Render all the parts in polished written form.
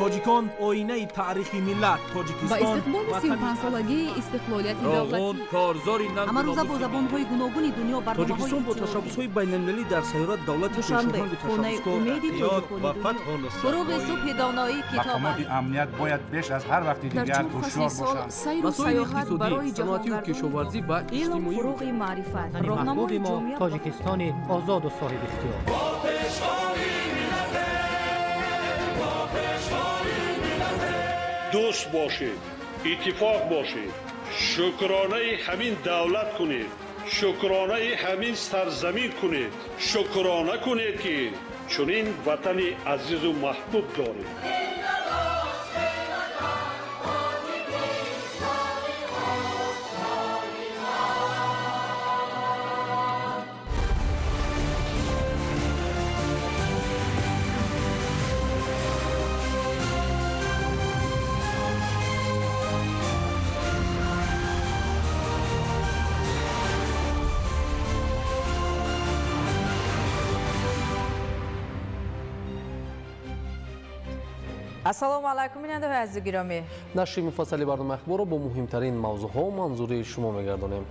Тоҷикон оинаи таърихи миллат. Ба Тоҷикистон истиқболи 35-солагии истиқлолияти Роғун давлатӣ корзори Ҳамарӯза бо забонҳои гуногуни дунё Тоҷикистон бо барномаҳои ташаббусҳои байналмилалӣ дар сайёра давлати Душанбе, пешоҳангу хонаи ташаббускор. умеди Ёд тоҷикони ва дунё. фатҳу нусрат. Фуруғи субҳи доноӣ китоб Мақомоти аст. амният бояд беш аз ҳар вақти дар дигар чор фасли ҳушёр сол бошанд. сайру Масоили саёҳат иқтисодӣ, барои саноатию ҷаҳонгардони кишоварзӣ ва Илм иҷтимоӣ. фуруғи маърифат, Ватани роҳнамои маҳбуби мо ҷомеа ба Тоҷикистони озоду соҳибихтиёр. Дӯст бошед, иттифоқ бошед, шукронаи ҳамин давлат кунед, шукронаи ҳамин сарзамин кунед, шукрона кунед, ки чунин ватани азизу маҳбуб доред. Ассалому алайкум, бинандаҳои азизу гиромӣ. Нашри муфассали барномаи ахборро бо муҳимтарин мавзӯъҳо манзури шумо мегардонем.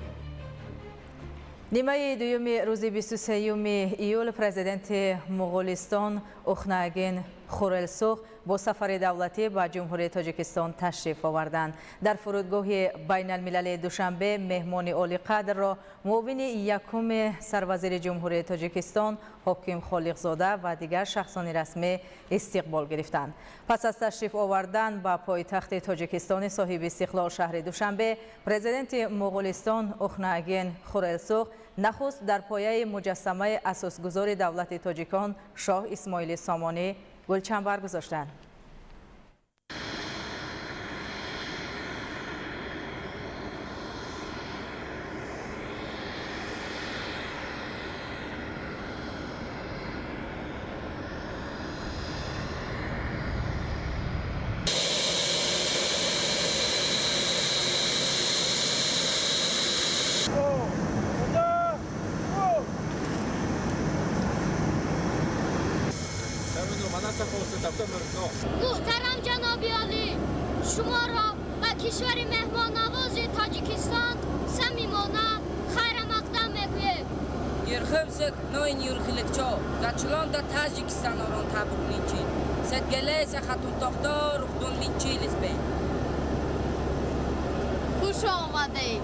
Нимаи дуюми рӯзи 23 июл президенти Муғулистон Ухнааген Хурелсух бо сафари давлатӣ ба Ҷумҳурии Тоҷикистон ташриф оварданд. Дар фурудгоҳи байналмилалии Душанбе меҳмони олиқадрро муовини якуми сарвазири Ҷумҳурии Тоҷикистон Ҳоким Холиқзода ва дигар шахсони расмӣ истиқбол гирифтанд. Пас аз ташриф овардан ба пойтахти Тоҷикистони соҳиби истиқлол, шаҳри Душанбе, президенти Муғулистон Ухнааген Хурелсух нахуст дар пояи муҷассамаи асосгузори давлати тоҷикон Шоҳ Исмоили Сомонӣ гулчанбар гузоштанд. Муҳтарам ҷаноби олӣ, шуморо ба кишвари меҳмоннавози Тоҷикистон самимона хайрамақдам мегӯем. Ерхымсык ноин юрхиликчо, зачулонда Таджикистан орон табукнинчи. Сетгелесе хатунтохто рухдун минчилисбе. Хуш омадед.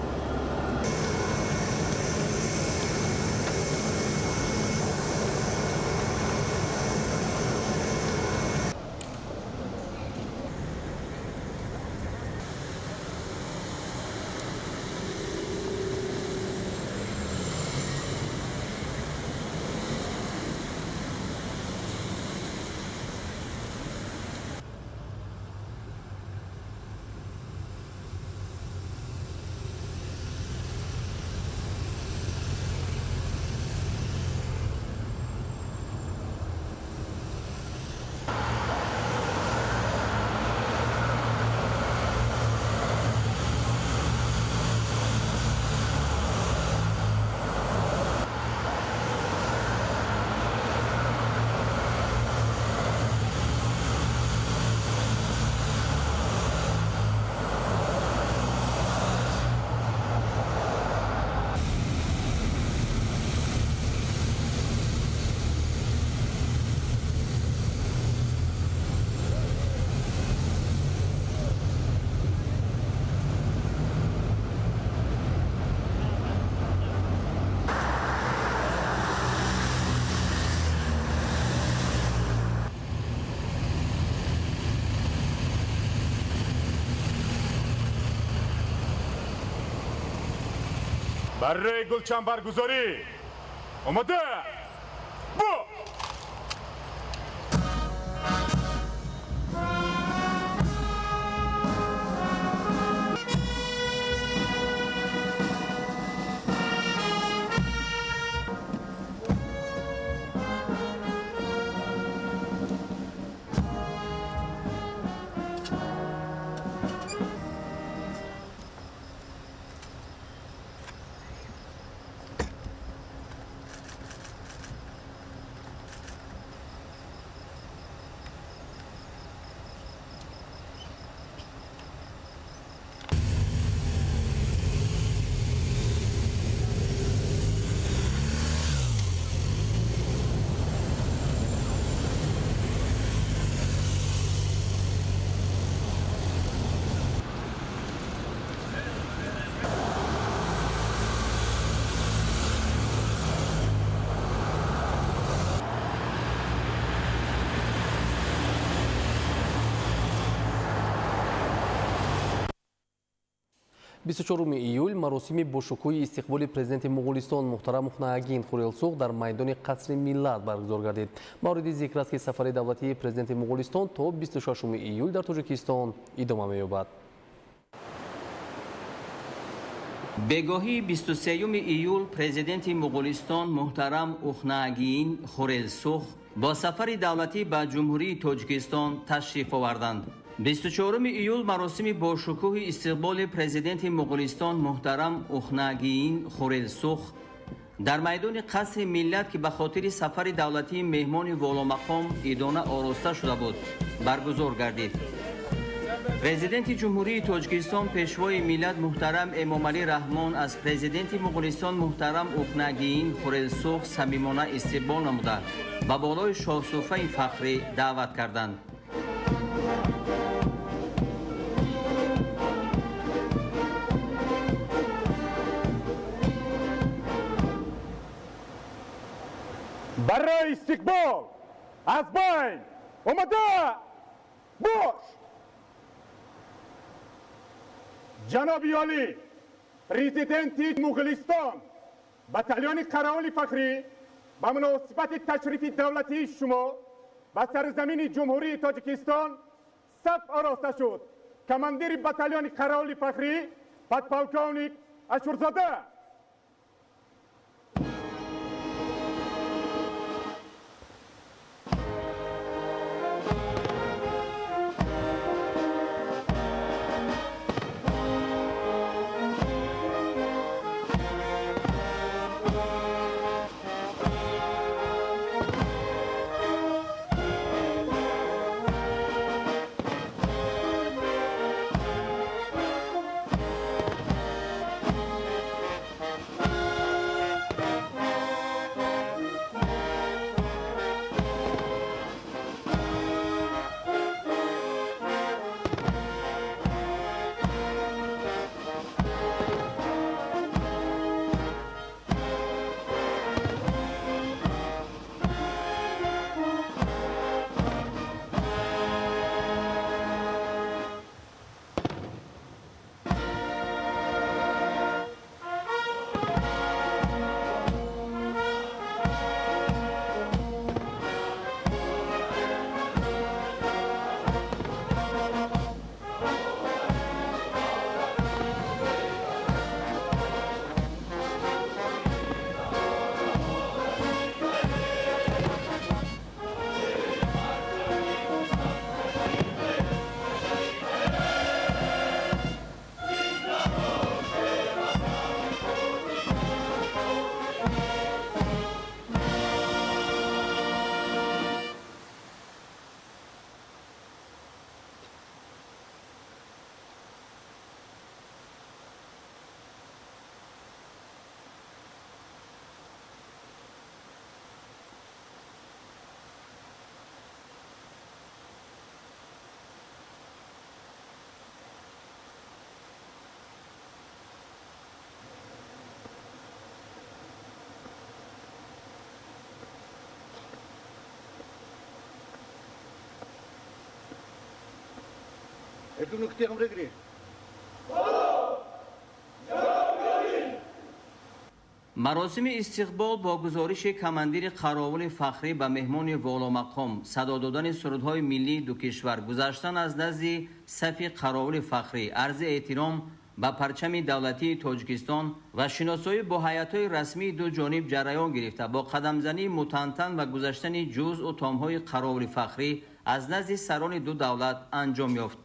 Барои гулчанбаргузорӣ омода бо. 24 июл маросими бошукӯҳи истиқболи президенти Муғулистон муҳтарам Ухнаагин Хурелсух дар майдони Қасри Миллат баргузор гардид. Мавриди зикр аст, ки сафари давлатии президенти Муғулистон то 26 июл дар Тоҷикистон идома меёбад. Бегоҳии 23 июл президенти Муғулистон муҳтарам Ухнаагин Хурелсух бо сафари давлатӣ ба Ҷумҳурии Тоҷикистон ташриф оварданд. 24 июл маросими бошукӯҳи истиқболи президенти Муғулистон муҳтарам Ухнаагин Хурелсух дар майдони Қасри Миллат, ки ба хотири сафари давлатии меҳмони воломақом идона ороста шуда буд, баргузор гардид. Президенти Ҷумҳурии Тоҷикистон, Пешвои миллат муҳтарам Эмомалӣ Раҳмон аз президенти Муғулистон муҳтарам Ухнаагин Хурелсух самимона истиқбол намуда, ба болои шоҳсуфаи фахрӣ даъват карданд. Барои истиқбол аз байн омода бош! Ҷаноби олӣ, президенти Муғулистон, батальони қараоли фахрӣ ба муносибати ташрифи давлатии шумо ба сарзамини Ҷумҳурии Тоҷикистон саф ороста шуд. Командири батальони қараоли фахрӣ подполковник Ашурзода. Маросими истиқбол бо гузориши командири қаровули фахрӣ ба меҳмони воломақом, садо додани сурудҳои миллии ду кишвар, гузаштан аз назди сафи қаровули фахрӣ, арзи эҳтиром ба парчами давлатии Тоҷикистон ва шиносоӣ бо ҳайатҳои расмии ду ҷониб ҷараён гирифта, бо қадамзании мутантан ва гузаштани ҷузъу томҳои қаровули фахрӣ аз назди сарони ду давлат анҷом ёфт.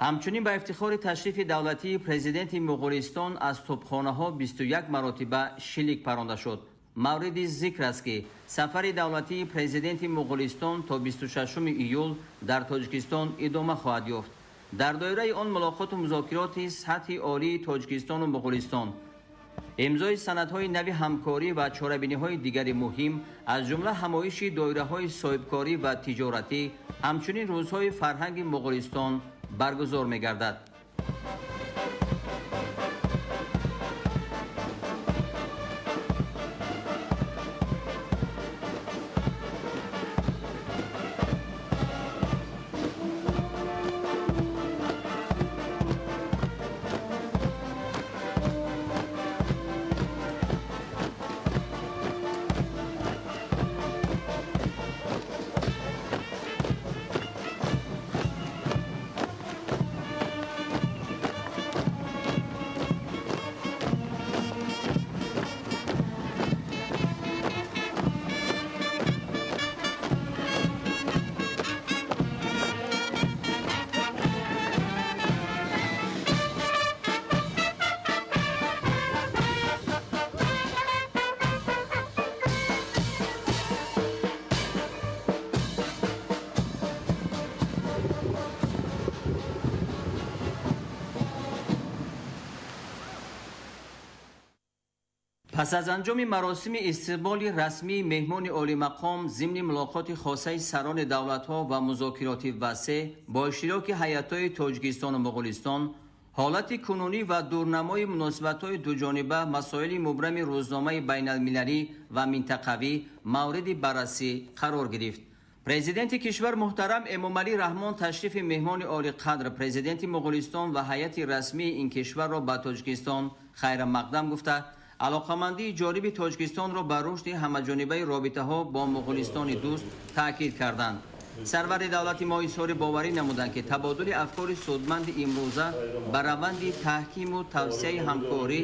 Ҳамчунин ба ифтихори ташрифи давлатии президенти Муғулистон аз тӯбхонаҳо 21 маротиба шилик паронда шуд. Мавриди зикр аст, ки сафари давлатии президенти Муғулистон то 26 июл дар Тоҷикистон идома хоҳад ёфт. Дар доираи он мулоқоту музокироти сатҳи олии Тоҷикистону Муғулистон, имзои санадҳои нави ҳамкорӣ ва чорабиниҳои дигари муҳим, аз ҷумла ҳамоиши доираҳои соҳибкорӣ ва тиҷоратӣ, ҳамчунин рӯзҳои фарҳанги Муғулистон баргузор мегардад. Пас аз анҷоми маросими истиқболи расмии меҳмони олимақом зимни мулоқоти хосаи сарони давлатҳо ва музокироти васеъ бо иштироки ҳайатҳои Тоҷикистону Муғулистон, ҳолати кунунӣ ва дурнамои муносибатҳои дуҷониба, масоили мубрами рӯзномаи байналмилалӣ ва минтақавӣ мавриди баррасӣ қарор гирифт. Президенти кишвар муҳтарам Эмомалӣ Раҳмон ташрифи меҳмони олиқадр, президенти Муғулистон ва ҳайати расмии ин кишварро ба Тоҷикистон хайрамақдам гуфта, алоқамандии ҷониби Тоҷикистонро ба рушди ҳамаҷонибаи робитаҳо бо Муғулистони дӯст таъкид карданд. Сарвари давлати мо изҳори боварӣ намуданд, ки табодули афкори судманди имрӯза ба раванди таҳкиму тавсеаи ҳамкорӣ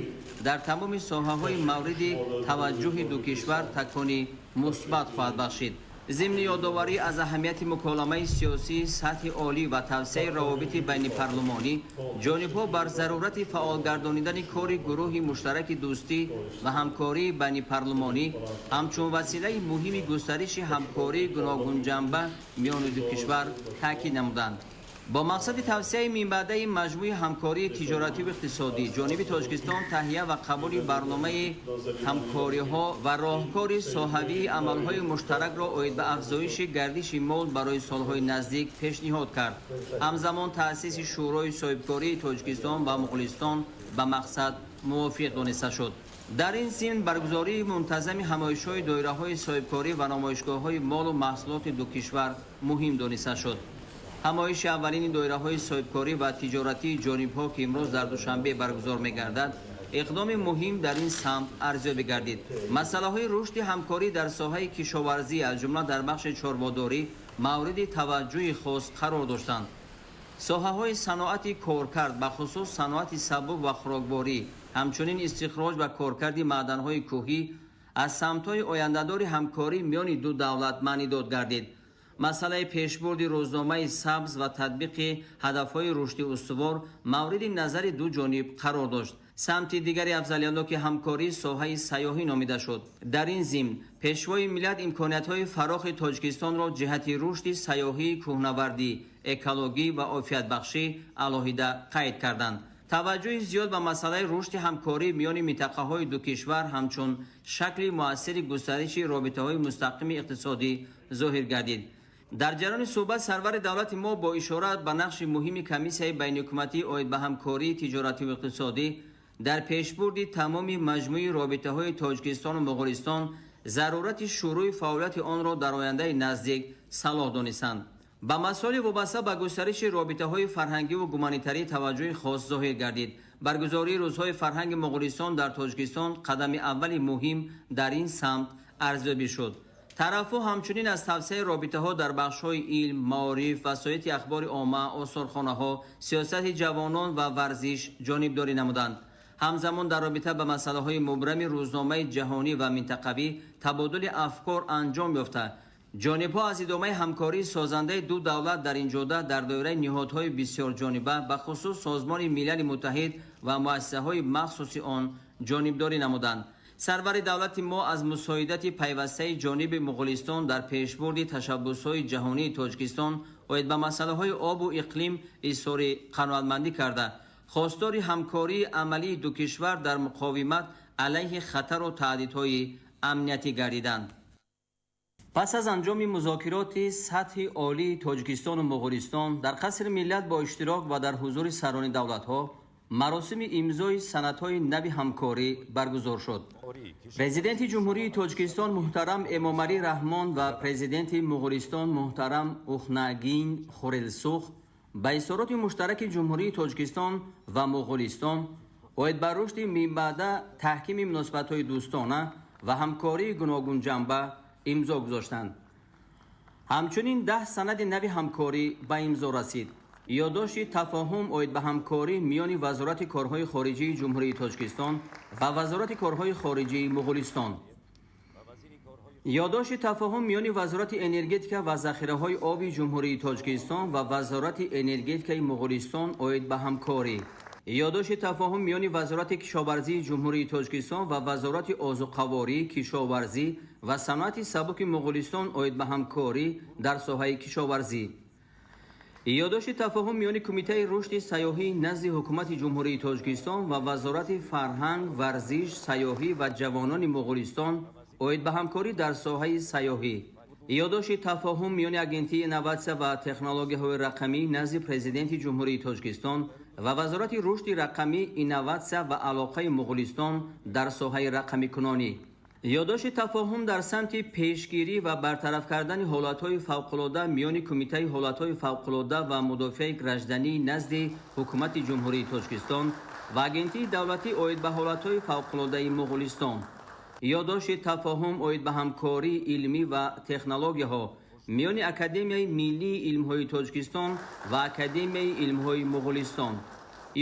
дар тамоми соҳаҳои мавриди таваҷҷӯҳи ду кишвар такони мусбат хоҳад бахшид. Зимни ёдоварӣ аз аҳамияти муколамаи сиёсии сатҳи олӣ ва тавсеаи равобити байнипарлумонӣ, ҷонибҳо бар зарурати фаъолгардонидани кори гурӯҳи муштараки дӯстӣ ва ҳамкории байнипарлумонӣ ҳамчун василаи муҳими густариши ҳамкории гуногунҷанба миёни ду кишвар таъкид намуданд. Бо мақсади тавсеаи минбаъдаи маҷмӯи ҳамкории тиҷоративу иқтисодӣ, ҷониби Тоҷикистон таҳия ва қабули барномаи ҳамкориҳо ва роҳкори соҳавии амалҳои муштаракро оид ба афзоиши гардиши мол барои солҳои наздик пешниҳод кард. Ҳамзамон таъсиси Шӯрои соҳибкории Тоҷикистон ва Муғулистон ба мақсад мувофиқ дониста шуд. Дар ин зимн баргузории мунтазами ҳамоишҳои доираҳои соҳибкорӣ ва намоишгоҳҳои молу маҳсулоти ду кишвар муҳим дониста шуд. Ҳамоиши аввалини доираҳои соҳибкорӣ ва тиҷоратии ҷонибҳо, ки имрӯз дар Душанбе баргузор мегардад, иқдоми муҳим дар ин самт арзёбӣ гардид. Масъалаҳои рушди ҳамкорӣ дар соҳаи кишоварзӣ, аз ҷумла дар бахши чорводорӣ, мавриди таваҷҷӯҳи хос қарор доштанд. Соҳаҳои саноати коркард, бахусус саноати сабук ва хӯрокворӣ, ҳамчунин истихроҷ ва коркарди маъданҳои кӯҳӣ аз самтҳои ояндадори ҳамкорӣ миёни ду давлат маънидод гардид. Масъалаи пешбурди рӯзномаи сабз ва татбиқи ҳадафҳои рушди устувор мавриди назари ду ҷониб қарор дошт. Самти дигари афзалиятноки ҳамкорӣ соҳаи сайёҳӣ номида шуд. Дар ин зимн Пешвои миллат имкониятҳои фарохи Тоҷикистонро ҷиҳати рушди сайёҳии кӯҳнавардӣ, экологӣ ва офиятбахшӣ алоҳида қайд карданд. Таваҷҷӯҳи зиёд ба масъалаи рушди ҳамкорӣ миёни минтақаҳои ду кишвар ҳамчун шакли муассири густариши робитаҳои мустақими иқтисодӣ зоҳир гардид. Дар ҷараёни суҳбат сарвари давлати мо бо ишора ба нақши муҳими комиссияи байниҳукуматӣ оид ба ҳамкории тиҷоративу иқтисодӣ дар пешбурди тамоми маҷмӯи робитаҳои Тоҷикистону Муғулистон зарурати шурӯи фаъолияти онро дар ояндаи наздик салоҳ донистанд. Ба масоили вобаста ба густариши робитаҳои фарҳангиву гуманитарӣ таваҷҷӯҳи хос зоҳир гардид. Баргузории рӯзҳои фарҳанги Муғулистон дар Тоҷикистон қадами аввали муҳим дар ин самт арзёбӣ шуд. Тарафҳо ҳамчунин аз тавсеаи робитаҳо дар бахшҳои илм, маориф, васоити ахбори омма, осорхонаҳо, сиёсати ҷавонон ва варзиш ҷонибдорӣ намуданд. Ҳамзамон дар робита ба масъалаҳои мубрами рӯзномаи ҷаҳонӣ ва минтақавӣ табодули афкор анҷом ёфта, ҷонибҳо аз идомаи ҳамкории созандаи ду давлат дар ин ҷода дар доираи ниҳодҳои бисёрҷониба, бахусус Созмони Милали Муттаҳид ва муассисаҳои махсуси он ҷонибдорӣ намуданд. Сарвари давлати мо аз мусоидати пайвастаи ҷониби Муғулистон дар пешбурди ташаббусҳои ҷаҳонии Тоҷикистон оид ба масъалаҳои обу иқлим изҳори қаноатмандӣ карда, хостори ҳамкории амалии ду кишвар дар муқовимат алайҳи хатару таҳдидҳои амниятӣ гардиданд. Пас аз анҷоми музокироти сатҳи олии Тоҷикистону Муғулистон дар Қасри миллат бо иштирок ва дар ҳузури сарони давлатҳо маросими имзои санадҳои нави ҳамкорӣ баргузор шуд. Президенти Ҷумҳурии Тоҷикистон муҳтарам Эмомалӣ Раҳмон ва президенти Муғулистон муҳтарам Ухнаагин Хурелсух ба изҳороти муштараки Ҷумҳурии Тоҷикистон ва Муғулистон оид ба рушди минбаъда таҳкими муносибатҳои дӯстона ва ҳамкории гуногунҷанба имзо гузоштанд. Ҳамчунин 10 санади нави ҳамкорӣ ба имзо расид. Ёддошти тафоҳум оид ба ҳамкорӣ миёни Вазорати корҳои хориҷии Ҷумҳурии Тоҷикистон ва Вазорати корҳои хориҷии Муғулистон. Ёддошти тафоҳум миёни Вазорати энергетика ва захираҳои оби Ҷумҳурии Тоҷикистон ва Вазорати энергетикаи Муғулистон оид ба ҳамкорӣ. Ёддошти тафоҳум миёни Вазорати кишоварзии Ҷумҳурии Тоҷикистон ва Вазорати озуқаворӣ, кишоварзӣ ва саноати сабуки Муғулистон оид ба ҳамкорӣ дар соҳаи кишоварзӣ. Ёддошти тафоҳум миёни Кумитаи рушди сайёҳӣ назди Ҳукумати Ҷумҳурии Тоҷикистон ва Вазорати фарҳанг, варзиш, сайёҳӣ ва ҷавонони Муғулистон оид ба ҳамкорӣ дар соҳаи сайёҳӣ. Ёддошти тафоҳум миёни Агентии инноватсия ва технологияҳои рақамӣ назди Президенти Ҷумҳурии Тоҷикистон ва Вазорати рушди рақамӣ, инноватсия ва алоқаи Муғулистон дар соҳаи рақамикунонӣ. Ёддошти тафоҳум дар самти пешгирӣ ва бартараф кардани ҳолатҳои фавқулода миёни Кумитаи ҳолатҳои фавқулода ва мудофиаи гражданӣ назди Ҳукумати Ҷумҳурии Тоҷикистон ва Агентии давлатӣ оид ба ҳолатҳои фавқулодаи Муғулистон. Ёддошти тафоҳум оид ба ҳамкории илмӣ ва технологияҳо миёни Академияи миллии илмҳои Тоҷикистон ва Академияи илмҳои Муғулистон.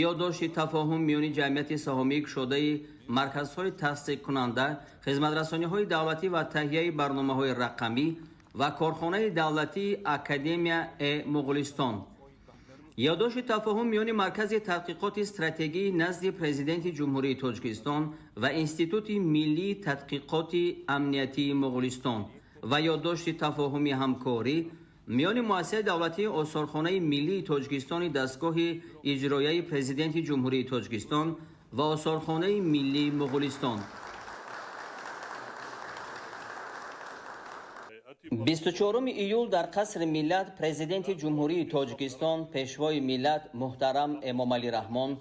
Ёддошти тафоҳум миёни ҷамъияти саҳомии кушодаи марказҳои тасдиқкунанда, хизматрасониҳои давлатӣ ва таҳияи барномаҳои рақамӣ ва корхонаи давлатии Академия э Муғулистон. Ёддошти тафоҳум миёни Маркази тадқиқоти стратегӣ назди Президенти Ҷумҳурии Тоҷикистон ва Институти миллии тадқиқоти амниятии Муғулистон ва ёддошти тафоҳуми ҳамкорӣ миёни Муассисаи давлатии Осорхонаи миллии Тоҷикистони дастгоҳи иҷроияи Президенти Ҷумҳурии Тоҷикистон ва Осорхонаи миллии Муғулистон. 24 июл дар Қасри миллат Президенти Ҷумҳурии Тоҷикистон, Пешвои миллат муҳтарам Эмомалӣ Раҳмон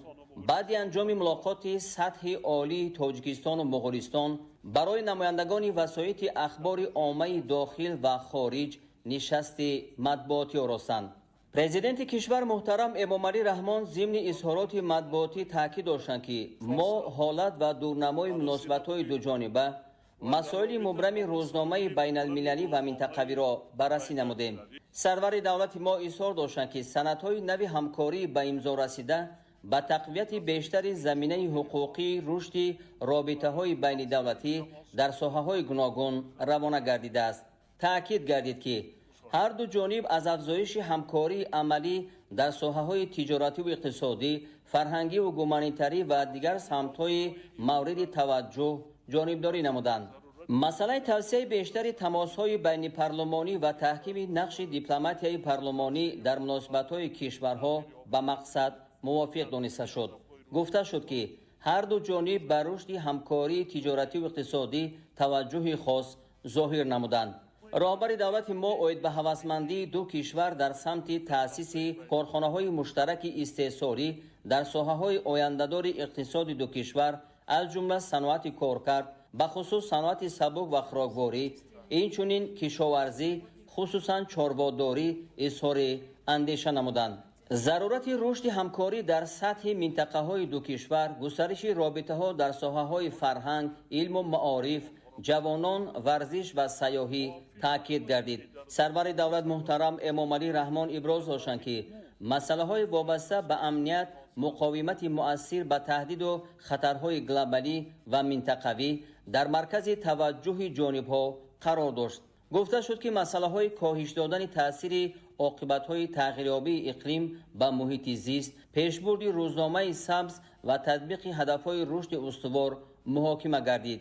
баъди анҷоми мулоқоти сатҳи олии Тоҷикистону Муғулистон барои намояндагони васоити ахбори оммаи дохил ва хориҷ нишасти матбуотӣ оростанд. Президенти кишвар муҳтарам Эмомалӣ Раҳмон зимни изҳороти матбуотӣ таъкид доштанд, ки мо ҳолат ва дурнамои муносибатҳои дуҷониба, масоили мубрами рӯзномаи байналмилалӣ ва минтақавиро баррасӣ намудем. Сарвари давлати мо изҳор доштанд, ки санадҳои нави ҳамкорӣ ба имзо расида ба тақвияти бештари заминаи ҳуқуқии рушди робитаҳои байнидавлатӣ дар соҳаҳои гуногун равона гардидааст. Таъкид гардид, ки ҳар ду ҷониб аз афзоиши ҳамкории амалӣ дар соҳаҳои тиҷоративу иқтисодӣ, фарҳангиву гуманитарӣ ва дигар самтҳои мавриди таваҷҷӯҳ ҷонибдорӣ намуданд. Масъалаи тавсияи бештари тамосҳои байнипарлумонӣ ва таҳкими нақши дипломатияи парлумонӣ дар муносибатҳои кишварҳо ба мақсад мувофиқ дониста шуд. Гуфта шуд, ки ҳар ду ҷониб ба рушди ҳамкории тиҷоративу иқтисодӣ таваҷҷӯҳи хос зоҳир намуданд. Роҳбари давлати мо оид ба ҳавасмандии ду кишвар дар самти таъсиси корхонаҳои муштараки истеҳсолӣ дар соҳаҳои ояндадори иқтисоди ду кишвар, аз ҷумла саноати коркард, бахусус саноати сабук ва хӯрокворӣ, инчунин кишоварзӣ, хусусан чорводорӣ изҳори андеша намуданд. Зарурати рушди ҳамкорӣ дар сатҳи минтақаҳои ду кишвар, густариши робитаҳо дар соҳаҳои фарҳанг, илму маориф, ҷавонон, варзиш ва сайёҳӣ таъкид гардид. Сарвари давлат муҳтарам Эмомалӣ Раҳмон иброз доштанд, ки масъалаҳои вобаста ба амният, муқовимати муассир ба таҳдиду хатарҳои глобалӣ ва минтақавӣ дар маркази таваҷҷӯҳи ҷонибҳо қарор дошт. Гуфта шуд, ки масъалаҳои коҳиш додани таъсири оқибатҳои тағйирёбии иқлим ба муҳити зист, пешбурди рӯзномаи сабз ва татбиқи ҳадафҳои рушди устувор муҳокима гардид.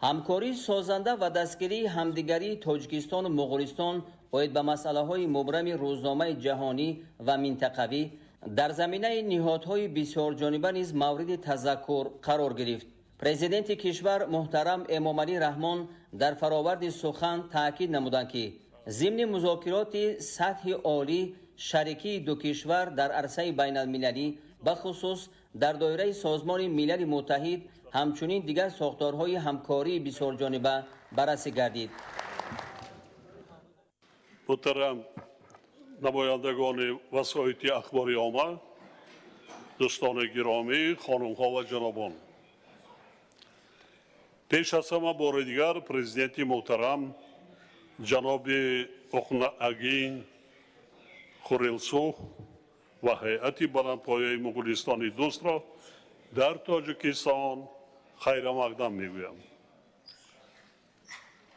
Ҳамкории созанда ва дастгирии ҳамдигарии Тоҷикистону Муғулистон оид ба масъалаҳои мубрами рӯзномаи ҷаҳонӣ ва минтақавӣ дар заминаи ниҳодҳои бисёрҷониба низ мавриди тазаккур қарор гирифт. Президенти кишвар муҳтарам Эмомалӣ Раҳмон дар фароварди сухан таъкид намуданд, ки зимни музокироти сатҳи олӣ шарикии ду кишвар дар арсаи байналмилалӣ, бахусус дар доираи Созмони Милали Муттаҳид, ҳамчунин дигар сохторҳои ҳамкории бисёрҷониба баррасӣ гардид. Муҳтарам намояндагони васоити ахбори омма, дӯстони гиромӣ, хонумҳо ва ҷанобон, пеш аз ҳама бори дигар президенти муҳтарам ҷаноби Ухнаагин Хурелсух ва ҳайати баландпояи Муғулистони дӯстро дар Тоҷикистон хайрамақдам мегӯям.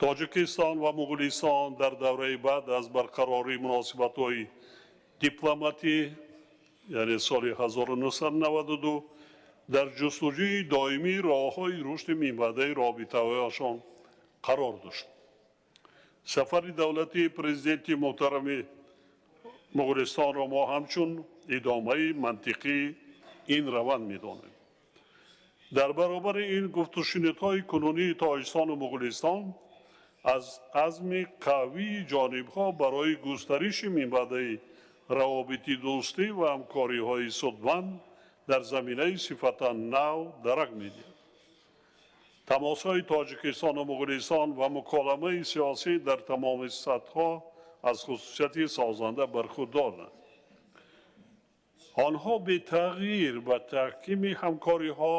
Тоҷикистон ва Муғулистон дар давраи баъд аз барқарории муносибатҳои дипломатӣ, яъне соли 1992, дар ҷустуҷӯи доимии роҳҳои рушди минбаъдаи робитаҳояшон қарор дошт. Сафари давлатии президенти муҳтарами Муғулистонро мо ҳамчун идомаи мантиқии ин раванд медонем. Дар баробари ин гуфтушунидҳои кунунии Тоҷикистону Муғулистон аз азми қавии ҷонибҳо барои густариши минбаъдаи равобити дӯстӣ ва ҳамкориҳои судманд дар заминаи сифатан нав дарак медиҳад. Тамосҳои Тоҷикистону Муғулистон ва муколамаи сиёсӣ дар тамоми сатҳҳо аз хусусияти созанда бархурдоранд. Онҳо бетағйир ба таҳкими ҳамкориҳо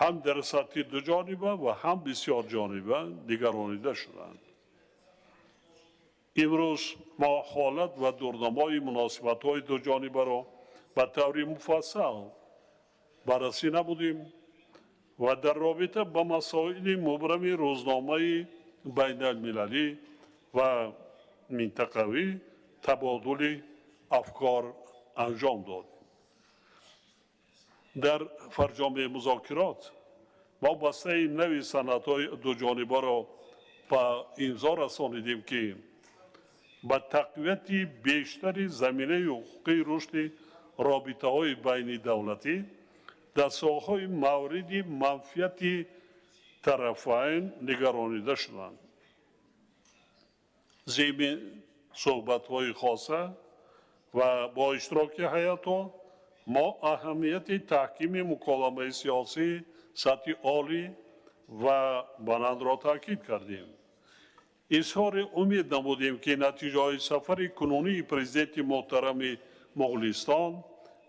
ҳам дар сатҳи дуҷониба ва ҳам бисёрҷониба дигаронида шуданд. Имрӯз мо ҳолат ва дурнамои муносибатҳои дуҷонибаро ба таври муфассал баррасӣ намудем ва дар робита ба масоили мубрами рӯзномаи байналмилалӣ ва минтақавӣ табодули афкор анҷом додем. Дар фарҷоми музокирот мо бастаи нави санадҳои дуҷонибаро ба имзо расонидем, ки ба тақвияти бештари заминаи ҳуқуқии рушди робитаҳои байнидавлатӣ дар соҳаҳои мавриди манфиати тарафайн нигаронида шуданд. Зимни суҳбатҳои хоса ва бо иштироки ҳайатҳо мо аҳамияти таҳкими муколамаи сиёсӣ сатҳи олӣ ва баландро таъкид кардем. Изҳори умед намудем, ки натиҷаҳои сафари кунунии президенти муҳтарами Муғулистон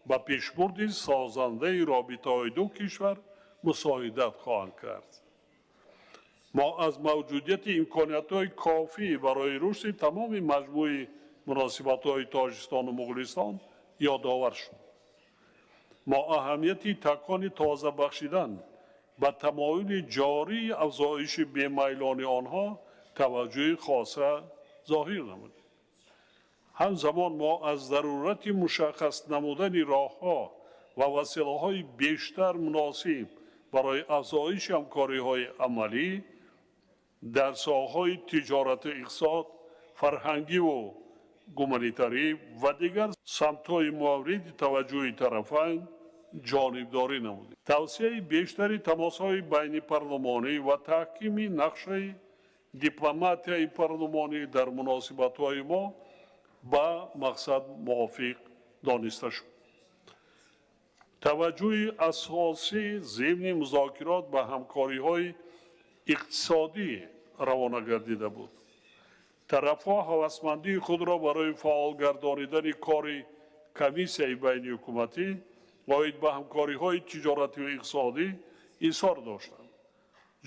ба пешбурди созандаи робитаҳои ду кишвар мусоидат хоҳанд кард. Мо аз мавҷудияти имкониятҳои кофӣ барои рушди тамоми маҷмӯи муносибатҳои Тоҷикистону Муғулистон ёдовар шуд. Мо аҳамияти такони тоза бахшидан ба тамоюли ҷории афзоиши бемайлони онҳо таваҷҷӯҳи хоса зоҳир намудем. Ҳамзамон мо аз зарурати мушаххас намудани роҳҳо ва василаҳои бештар муносиб барои афзоиши ҳамкориҳои амалӣ дар соҳаҳои тиҷорату иқтисод, фарҳангиву гуманитарӣ ва дигар самтҳои мавриди таваҷҷӯҳи тарафайн ҷонибдорӣ намудем. Тавсияи бештари тамосҳои байнипарлумонӣ ва таҳкими нақшаи дипломатияи парлумонӣ дар муносибатҳои мо ба мақсад мувофиқ дониста шуд. Таваҷҷӯҳи асосӣ зимни музокирот ба ҳамкориҳои иқтисодӣ равона гардида буд. Тарафҳо ҳавасмандии худро барои фаъол гардонидани кори комиссияи байниҳукуматӣ оид ба ҳамкориҳои тиҷоративу иқтисодӣ изҳор доштанд.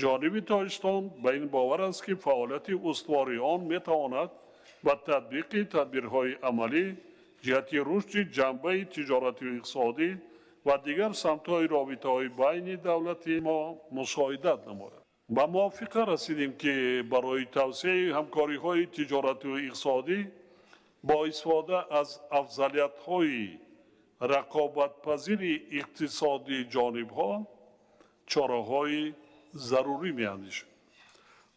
Ҷониби Тоҷикистон ба ин бовар аст, ки фаъолияти устувори он метавонад ба татбиқи тадбирҳои амалӣ ҷиҳати рушди ҷанбаи тиҷоративу иқтисодӣ ва дигар самтҳои робитаҳои байни давлати мо мусоидат намояд. Ба мувофиқа расидем, ки барои тавсеаи ҳамкориҳои тиҷоративу иқтисодӣ бо истифода аз афзалиятҳои рақобатпазири иқтисодии ҷонибҳо чораҳои зарурӣ меандешем.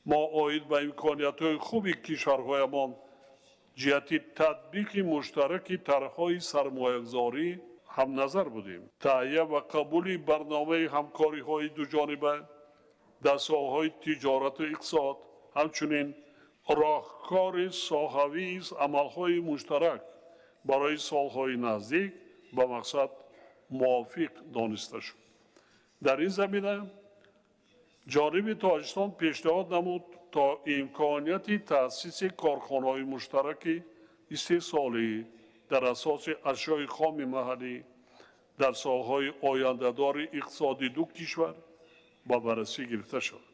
Мо оид ба имкониятҳои хуби кишварҳоямон ҷиҳати татбиқи муштараки тарҳҳои сармоягузорӣ ҳамназар будем. Таҳия ва қабули барномаи ҳамкориҳои дуҷониба дар соҳаҳои тиҷорату иқтисод, ҳамчунин роҳкори соҳавии амалҳои муштарак барои солҳои наздик ба мақсад мувофиқ дониста шуд. Дар ин замина ҷониби Тоҷикистон пешниҳод намуд, то имконияти таъсиси корхонаҳои муштараки истеҳсолӣ дар асоси ашёи хоми маҳаллӣ дар соҳаҳои ояндадори иқтисоди ду кишвар ба баррасӣ гирифта шавад.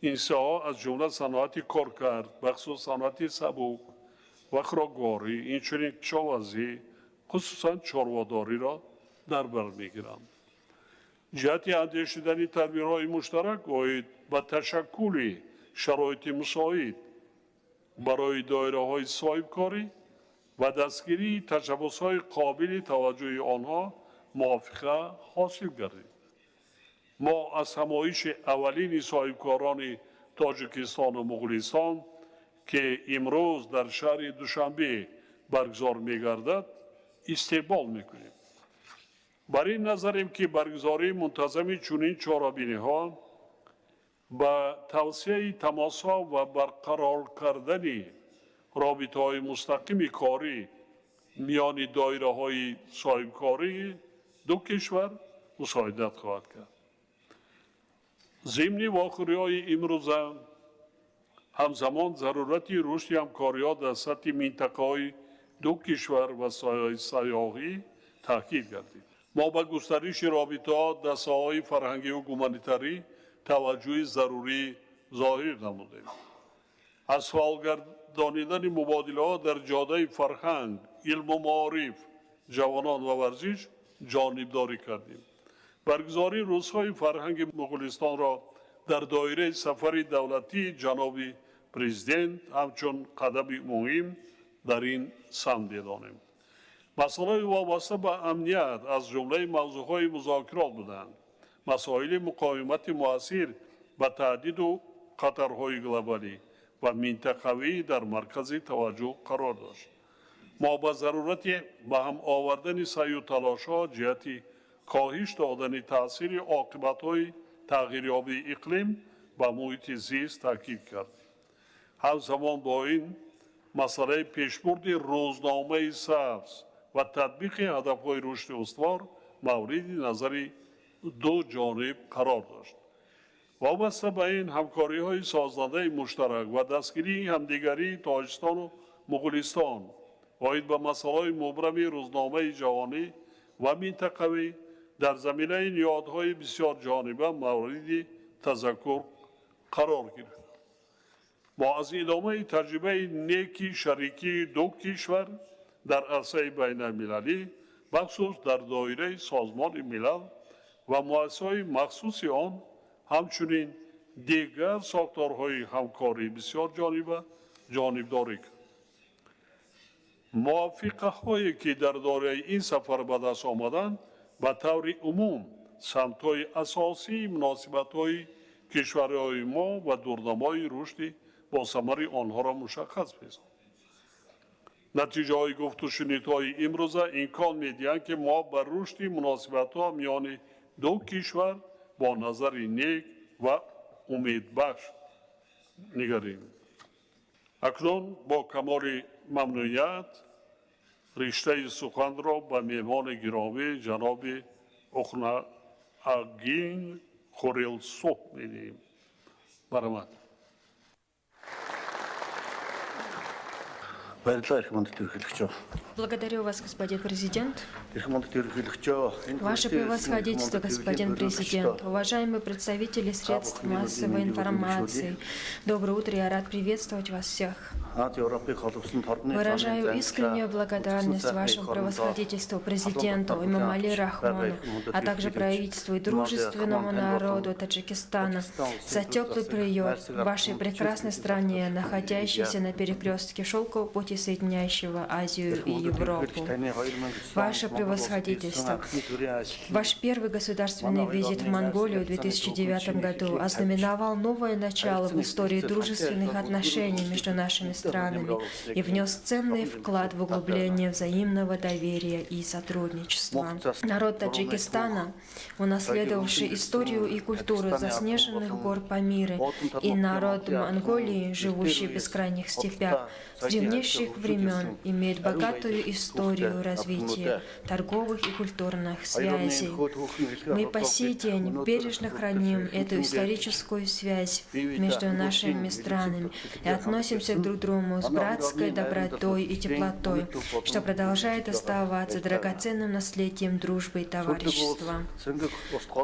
Ин соҳаҳо аз ҷумла саноати коркард, бахусус саноати сабук ва хӯрокворӣ, инчунин кишоварзӣ, хусусан чорводориро дар бар мегиранд. Ҷиҳати андешидани тадбирҳои муштарак оид ба ташаккули шароити мусоид барои доираҳои соҳибкорӣ ва дастгирии ташаббусҳои қобили таваҷҷӯҳи онҳо мувофиқа ҳосил гардид. Мо аз ҳамоиши аввалини соҳибкорони Тоҷикистону Муғулистон, ки имрӯз дар шаҳри Душанбе Баргузор мегардад, истиқбол мекунем. Бар ин назарем, ки баргузории мунтазами чунин чорабиниҳо ба тавсеаи тамосҳо ва барқарор кардани робитаҳои мустақими корӣ миёни доираҳои соҳибкории ду кишвар мусоидат хоҳад кард. Зимни вохӯриҳои имрӯза ҳамзамон зарурати рушди ҳамкориҳо дар сатҳи минтақаҳои ду кишвар ва сайёҳӣ таъкид гардид. Мо ба густариши робитаҳо дар соҳаҳои фарҳангию гуманитарӣ таваҷҷӯҳи зарурӣ зоҳир намудем. Аз фаъолгардонидани мубодилаҳо дар ҷодаи фарҳанг, илму маориф, ҷавонон ва варзиш ҷонибдорӣ кардем. Баргузории Рӯзҳои фарҳанги Муғулистонро дар доираи сафари давлатии ҷаноби президент ҳамчун қадами муҳим дар ин самт медонем. Масъалаи вобаста ба амният аз ҷумлаи мавзӯъҳои музокирот буданд. Масоили муқовимати муассир ба таҳдиду хатарҳои глобалӣ ва минтақавӣ дар маркази таваҷҷӯҳ қарор дошт. Мо ба зарурати ба ҳам овардани саъю талошҳо ҷиҳати коҳиш додани таъсири оқибатҳои тағйирёбии иқлим ба муҳити зист таъкид кардем. Ҳамзамон бо ин, масъалаи пешбурди Рӯзномаи сабз ва татбиқи ҳадафҳои рушди устувор мавриди назари ду ҷониб қарор дошт. Вобаста ба ин, ҳамкориҳои созандаи муштарак ва дастгирии ҳамдигарии Тоҷикистону Муғулистон оид ба масъалаҳои мубрами рӯзномаи ҷаҳонӣ ва минтақавӣ дар заминаи ниҳодҳои бисёрҷониба мавриди тазаккур қарор гирифт. Мо аз идомаи таҷрибаи неки шарикии ду кишвар дар арсаи байналмилалӣ, бахусус дар доираи Созмони Милал ва муассисаҳои махсуси он, ҳамчунин дигар сохторҳои ҳамкории бисёрҷониба ҷонибдорӣ кард. Мувофиқаҳое, ки дар доираи ин сафар ба даст омаданд, ба таври умум самтҳои асосии муносибатҳои кишварҳои мо ва дурнамои рушди босамари онҳоро мушаххас месозад. Натиҷаҳои гуфтушунидҳои имрӯза имкон медиҳанд, ки мо ба рушди муносибатҳо миёни ду кишвар бо назари нек ва умедбахш нигарем. Акнун бо камоли мамнуният риштаи суханро ба меҳмони гиромӣ ҷаноби Ухнаагин Хурелсух медиҳем. Марҳамат. Благодарю вас, господин президент. Ваше превосходительство, господин президент, уважаемые представители средств массовой информации, доброе утро, я рад приветствовать вас всех. Выражаю искреннюю благодарность вашему превосходительству, президенту Эмомали Рахмону, а также правительству и дружественному народу Таджикистана за теплый прием в вашей прекрасной стране, находящейся на перекрестке шелкового пути, соединяющего Азию и Европу. Ваше превосходительство, ваш первый государственный визит в Монголию в 2009 году ознаменовал новое начало в истории дружественных отношений между нашими странами и внес ценный вклад в углубление взаимного доверия и сотрудничества. Народ Таджикистана, унаследовавший историю и культуру заснеженных гор Памиры, и народ Монголии, живущий в бескрайних степях, с древнейших времен имеет богатую историю развития торговых и культурных связей. Мы по сей день бережно храним эту историческую связь между нашими странами и относимся друг к другу с братской добротой и теплотой, что продолжает оставаться драгоценным наследием дружбы и товарищества.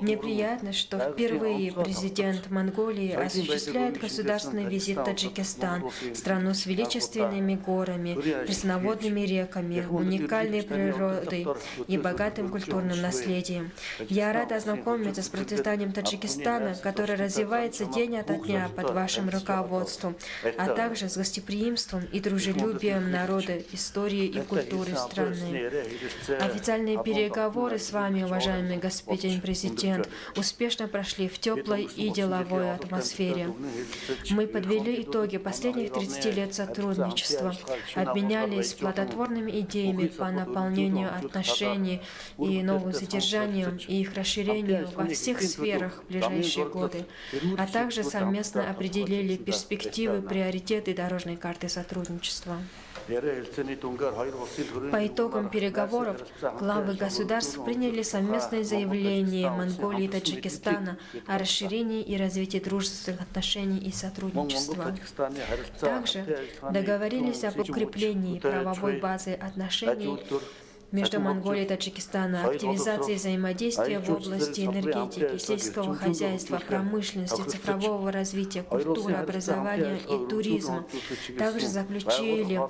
Мне приятно, что впервые президент Монголии осуществляет государственный визит в Таджикистан, страну с величественными горами, пресноводными реками, уникальной природой и богатым культурным наследием. Я рада ознакомиться с процветанием Таджикистана, который развивается день ото дня под вашим руководством, а также с гостеприимством и дружелюбием народа, истории и культуры страны. Официальные переговоры с вами, уважаемый господин президент, успешно прошли в теплой и деловой атмосфере. Мы подвели итоги последних 30 лет сотрудничества. обменялись плодотворными идеями по наполнению отношений и новым содержанием и их расширению во всех сферах в ближайшие годы, а также совместно определили перспективы, приоритеты дорожной карты сотрудничества. По итогам переговоров главы государств приняли совместное заявление Монголии и Таджикистана о расширении и развитии дружественных отношений и сотрудничества. Также договорились об укреплении правовой базы отношений между Монголией и Таджикистаном, активизации взаимодействия в области энергетики, сельского хозяйства, промышленности, цифрового развития, культуры, образования и туризма. Также заключили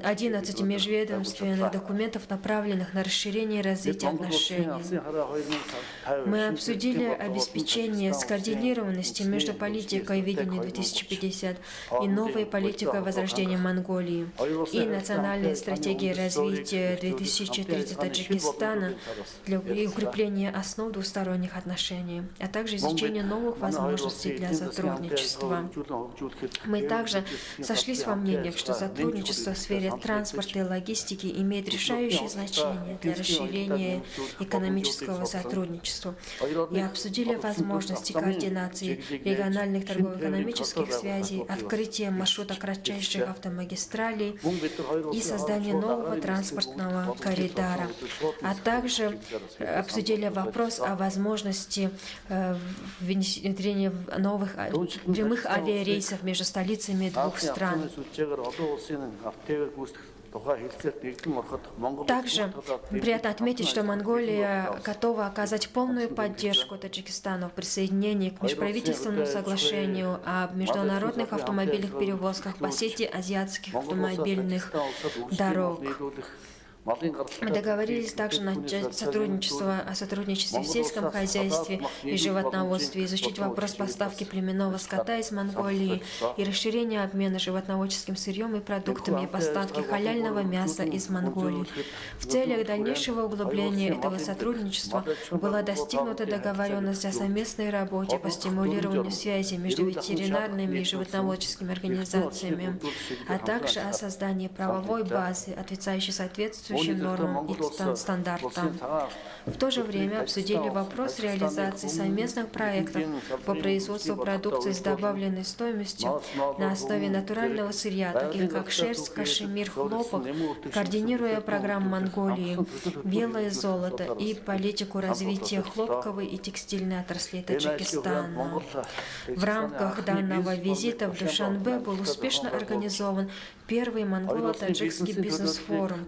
11 межведомственных документов, направленных на расширение и развитие отношений. Мы обсудили обеспечение скоординированности между политикой видения 2050 и новой политикой возрождения Монголии и национальной стратегией развития 2030 Таджикистана для укрепления основ двусторонних отношений, а также изучения новых возможностей для сотрудничества. Мы также сошлись во мнениях, что сотрудничество в сфере транспорта и логистики имеет решающее значение для расширения экономического сотрудничества, и обсудили возможности координации региональных торгово-экономических связей, открытие маршрута кратчайших автомагистралей и создание нового транспортного коридора, а также обсудили вопрос о возможности внедрения новых прямых авиарейсов между столицами двух стран. Также приятно отметить, что Монголия готова оказать полную поддержку Таджикистану в присоединении к межправительственному соглашению о международных автомобильных перевозках по сети азиатских автомобильных дорог. Мы договорились также начать сотрудничество о сотрудничестве в сельском хозяйстве и животноводстве, изучить вопрос поставки племенного скота из Монголии и расширения обмена животноводческим сырьем и продуктами и поставки халяльного мяса из Монголии. В целях дальнейшего углубления этого сотрудничества была достигнута договоренность о совместной работе по стимулированию связи между ветеринарными и животноводческими организациями, а также о создании правовой базы, отвечающей соответствующим нормам и стандартам. В то же время обсудили вопрос реализации совместных проектов по производству продукции с добавленной стоимостью на основе натурального сырья, таких как шерсть, кашемир, хлопок, координируя программу Монголии «Белое золото» и политику развития хлопковой и текстильной отрасли Таджикистана. В рамках данного визита в Душанбе был успешно организован первый монголо-таджикский бизнес-форум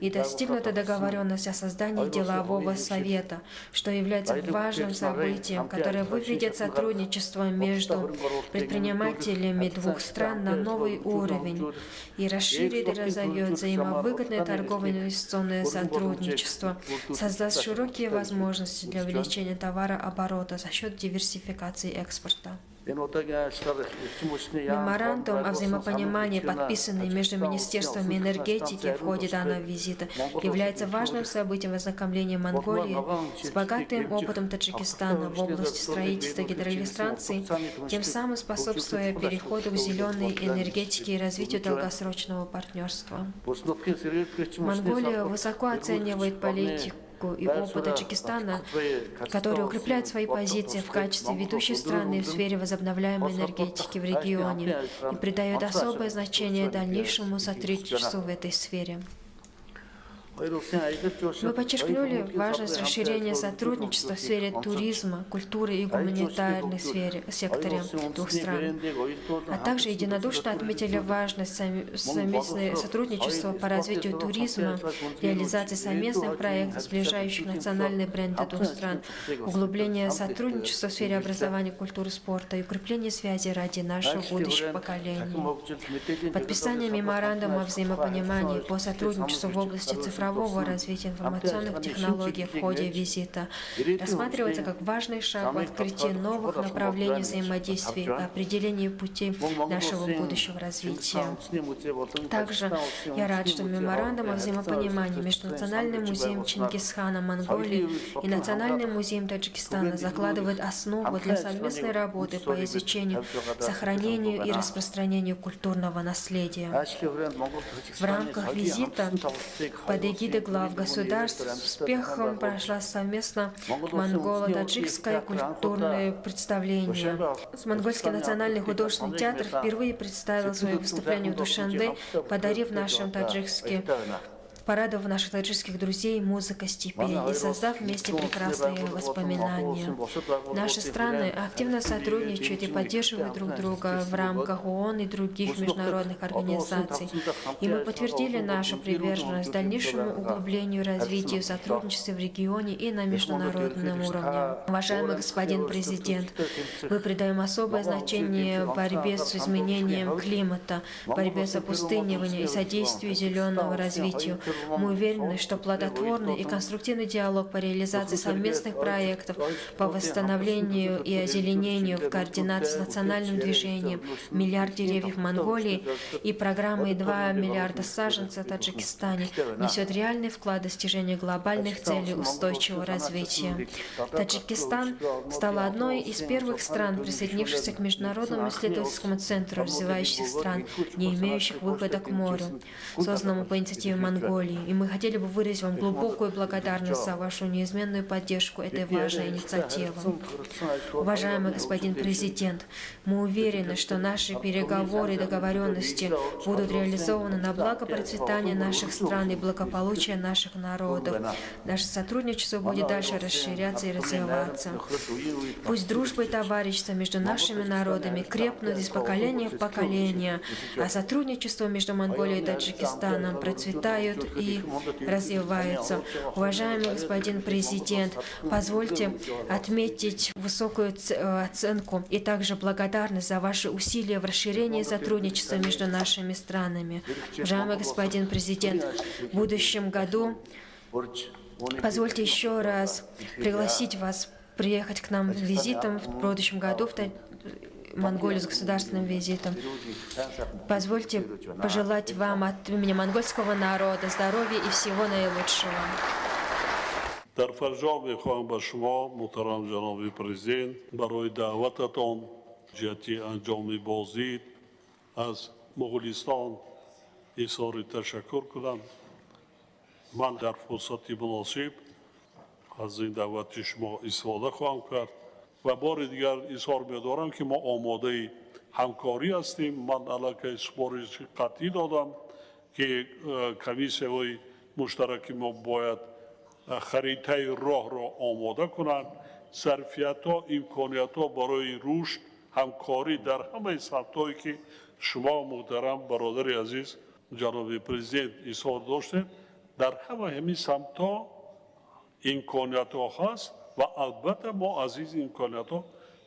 и достигнута договоренность о создании делового совета, что является важным событием, которое выведет сотрудничество между предпринимателями двух стран на новый уровень и расширит и разовьет взаимовыгодное торгово-инвестиционное сотрудничество, создаст широкие возможности для увеличения товарооборота за счет диверсификации экспорта. Меморандум о взаимопонимании, подписанный между министерствами энергетики в ходе данного визита, является важным событием ознакомления Монголии с богатым опытом Таджикистана в области строительства гидроэлектростанций, тем самым способствуя переходу к зеленой энергетике и развитию долгосрочного партнерства. Монголия высоко оценивает политику и опыт Таджикистана, который укрепляет свои позиции в качестве ведущей страны в сфере возобновляемой энергетики в регионе и придает особое значение дальнейшему сотрудничеству в этой сфере. Мы подчеркнули важность расширения сотрудничества в сфере туризма, культуры и гуманитарной сфере, секторе двух стран, а также единодушно отметили важность совместного сотрудничества по развитию туризма, реализации совместных проектов, сближающих национальные бренды двух стран, углубление сотрудничества в сфере образования, культуры, спорта и укрепление связи ради наших будущих поколений. Подписание меморандума о взаимопонимании по сотрудничеству в области цифровой цифрового развития информационных технологий в ходе визита рассматривается как важный шаг в открытии новых направлений взаимодействия и определении путей нашего будущего развития. Также я рад, что меморандум о взаимопонимании между Национальным музеем Чингисхана Монголии и Национальным музеем Таджикистана закладывает основу для совместной работы по изучению, сохранению и распространению культурного наследия. В рамках визита под эгидой глав государств с успехом прошла совместно монголо-таджикское культурное представление. Монгольский национальный художественный театр впервые представил свое выступление в Душанбе, подарив нашим таджикским порадовав наших таджикских друзей музыкой степей и создав вместе прекрасные воспоминания. Наши страны активно сотрудничают и поддерживают друг друга в рамках ООН и других международных организаций. И мы подтвердили нашу приверженность дальнейшему углублению развитию сотрудничества в регионе и на международном уровне. Уважаемый господин президент, мы придаем особое значение борьбе с изменением климата, борьбе с опустыниванием и содействию зеленому развитию. Мы уверены, что плодотворный и конструктивный диалог по реализации совместных проектов по восстановлению и озеленению в координации с национальным движением «Миллиард деревьев Монголии» и программой «2 миллиарда саженцев в Таджикистане» несет реальный вклад в достижение глобальных целей устойчивого развития. Таджикистан стал одной из первых стран, присоединившихся к Международному исследовательскому центру развивающихся стран, не имеющих выхода к морю, созданному по инициативе Монголии. И мы хотели бы выразить вам глубокую благодарность за вашу неизменную поддержку этой важной инициативы. Уважаемый господин президент, мы уверены, что наши переговоры и договоренности будут реализованы на благо процветания наших стран и благополучия наших народов. Наше сотрудничество будет дальше расширяться и развиваться. Пусть дружба и товарищество между нашими народами крепнут из поколения в поколение, а сотрудничество между Монголией и Таджикистаном процветают и развиваются. Уважаемый господин президент, позвольте отметить высокую оценку и также благодарность за ваши усилия в расширении сотрудничества между нашими странами. Уважаемый господин президент, в будущем году позвольте еще раз пригласить вас приехать к нам визитом в будущем году в Монголию с государственным визитом. Позвольте пожелать вам от имени монгольского народа здоровья и всего наилучшего. Дар фарҷом мехоҳам ба шумо, муҳтарам ҷаноби президент, барои даъвататон ҷиҳати анҷоми боздид аз Муғулистон изҳори ташаккур кунам. Ман дар фурсати муносиб аз ин даъвати шумо истифода хоҳам кард ва бори дигар изҳор медорам, ки мо омодаи ҳамкорӣ ҳастем. Ман аллакай супориши қатъӣ додам, ки комиссияҳои муштараки мо бояд харитаи роҳро омода кунанд, зарфиятҳо, имкониятҳо барои рушд, ҳамкорӣ дар ҳамаи самтҳое, ки шумо, муҳтарам бародари азиз, ҷаноби президент, изҳор доштед, дар ҳама ҳамин самтҳо имкониятҳо ҳаст ва албатта мо аз ин имкониятҳо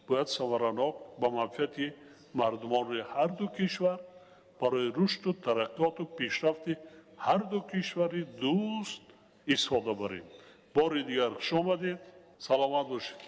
бояд самаранок ба манфиати мардумони ҳарду кишвар барои рушду тараққиёту пешрафти ҳарду кишвари дӯст истифода барем. Бори дигар хуш омадед, саломат бошед.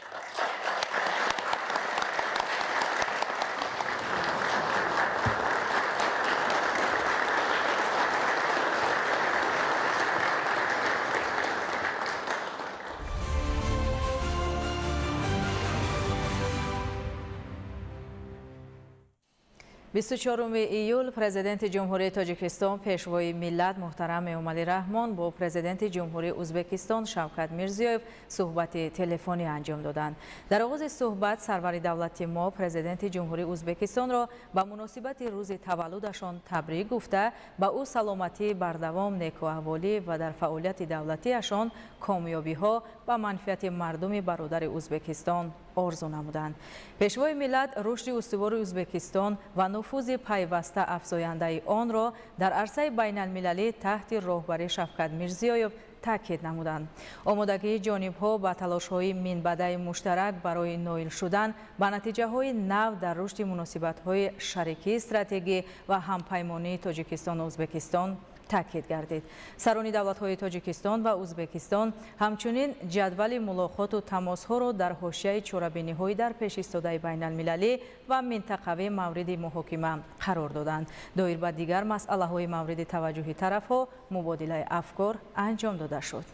24 июл президенти Ҷумҳурии Тоҷикистон, Пешвои миллат муҳтарам Эмомалӣ Раҳмон бо президенти Ҷумҳурии Ӯзбекистон Шавкат Мирзиёев суҳбати телефонӣ анҷом доданд. Дар оғози суҳбат сарвари давлати мо президенти Ҷумҳурии Ӯзбекистонро ба муносибати рӯзи таваллудашон табрик гуфта, ба ӯ саломатии бардавом, некуаҳволӣ ва дар фаъолияти давлатиашон комёбиҳо ба манфиати мардуми бародари Ӯзбекистон орзу намуданд. Пешвои миллат рушди устувори Ӯзбекистон ва нуфузи пайваста афзояндаи онро дар арсаи байналмилалӣ таҳти роҳбарии Шавкат Мирзиёев таъкид намуданд. Омодагии ҷонибҳо ба талошҳои минбаъдаи муштарак барои ноил шудан ба натиҷаҳои нав дар рушди муносибатҳои шарикии стратегӣ ва ҳампаймонии Тоҷикистону Ӯзбекистон Таъкид гардид. Сарони давлатҳои Тоҷикистон ва Ӯзбекистон ҳамчунин ҷадвали мулоқоту тамосҳоро дар ҳошияи чорабиниҳои дар пеш истодаи байналмилалӣ ва минтақавӣ мавриди муҳокима қарор доданд. Доир ба дигар масъалаҳои мавриди таваҷҷӯҳи тарафҳо мубодилаи афкор анҷом дода шуд.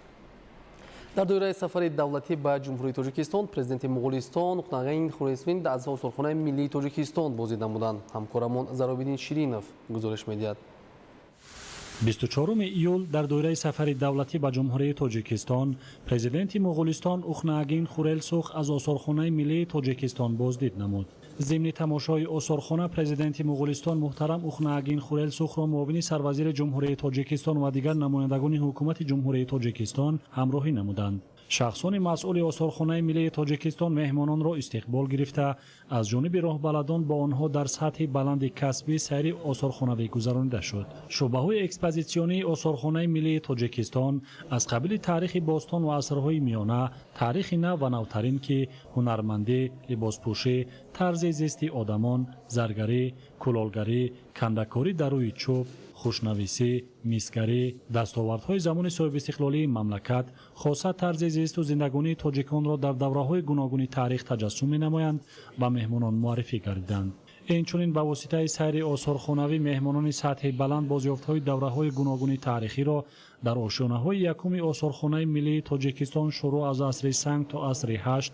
Дар доираи сафари давлатӣ ба Ҷумҳурии Тоҷикистон президенти Муғулистон Ухнаагин Хурэлсух аз осорхонаи миллии Тоҷикистон боздид намуданд. Ҳамкорамон Заробиддин Ширинов гузориш медиҳад. 24 июл дар доираи сафари давлатӣ ба Ҷумҳурии Тоҷикистон президенти Муғулистон Ухнаагин Хурэлсух аз осорхонаи миллии Тоҷикистон боздид намуд. Зимни тамошои осорхона президенти Муғулистон муҳтарам Ухнаагин Хурэлсухро муовини сарвазири Ҷумҳурии Тоҷикистон ва дигар намояндагони ҳукумати Ҷумҳурии Тоҷикистон ҳамроҳӣ намуданд. Шахсони масъули осорхонаи миллии Тоҷикистон меҳмононро истиқбол гирифта, аз ҷониби роҳбаладон бо онҳо дар сатҳи баланди касбӣ сайри осорхонавӣ гузаронида шуд. Шӯъбаҳои экспозитсионии осорхонаи миллии Тоҷикистон аз қабили таърихи бостон ва асрҳои миёна, таърихи нав ва навтарин, ки ҳунармандӣ, либоспӯшӣ, тарзи зисти одамон, заргарӣ, кулолгарӣ, кандакорӣ дар рӯи чӯб, хушнависӣ, мисгарӣ, дастовардҳои замони соҳибистиқлолии мамлакат, хоса тарзи зисту зиндагонии тоҷиконро дар давраҳои гуногуни таърих таҷассум менамоянд, ба меҳмонон муаррифӣ гардиданд. Инчунин ба воситаи сайри осорхонавӣ меҳмонони сатҳи баланд бозёфтҳои давраҳои гуногуни таърихиро дар ошёнаҳои якуми осорхонаи миллии Тоҷикистон шурӯъ аз асри санг то асри ҳашт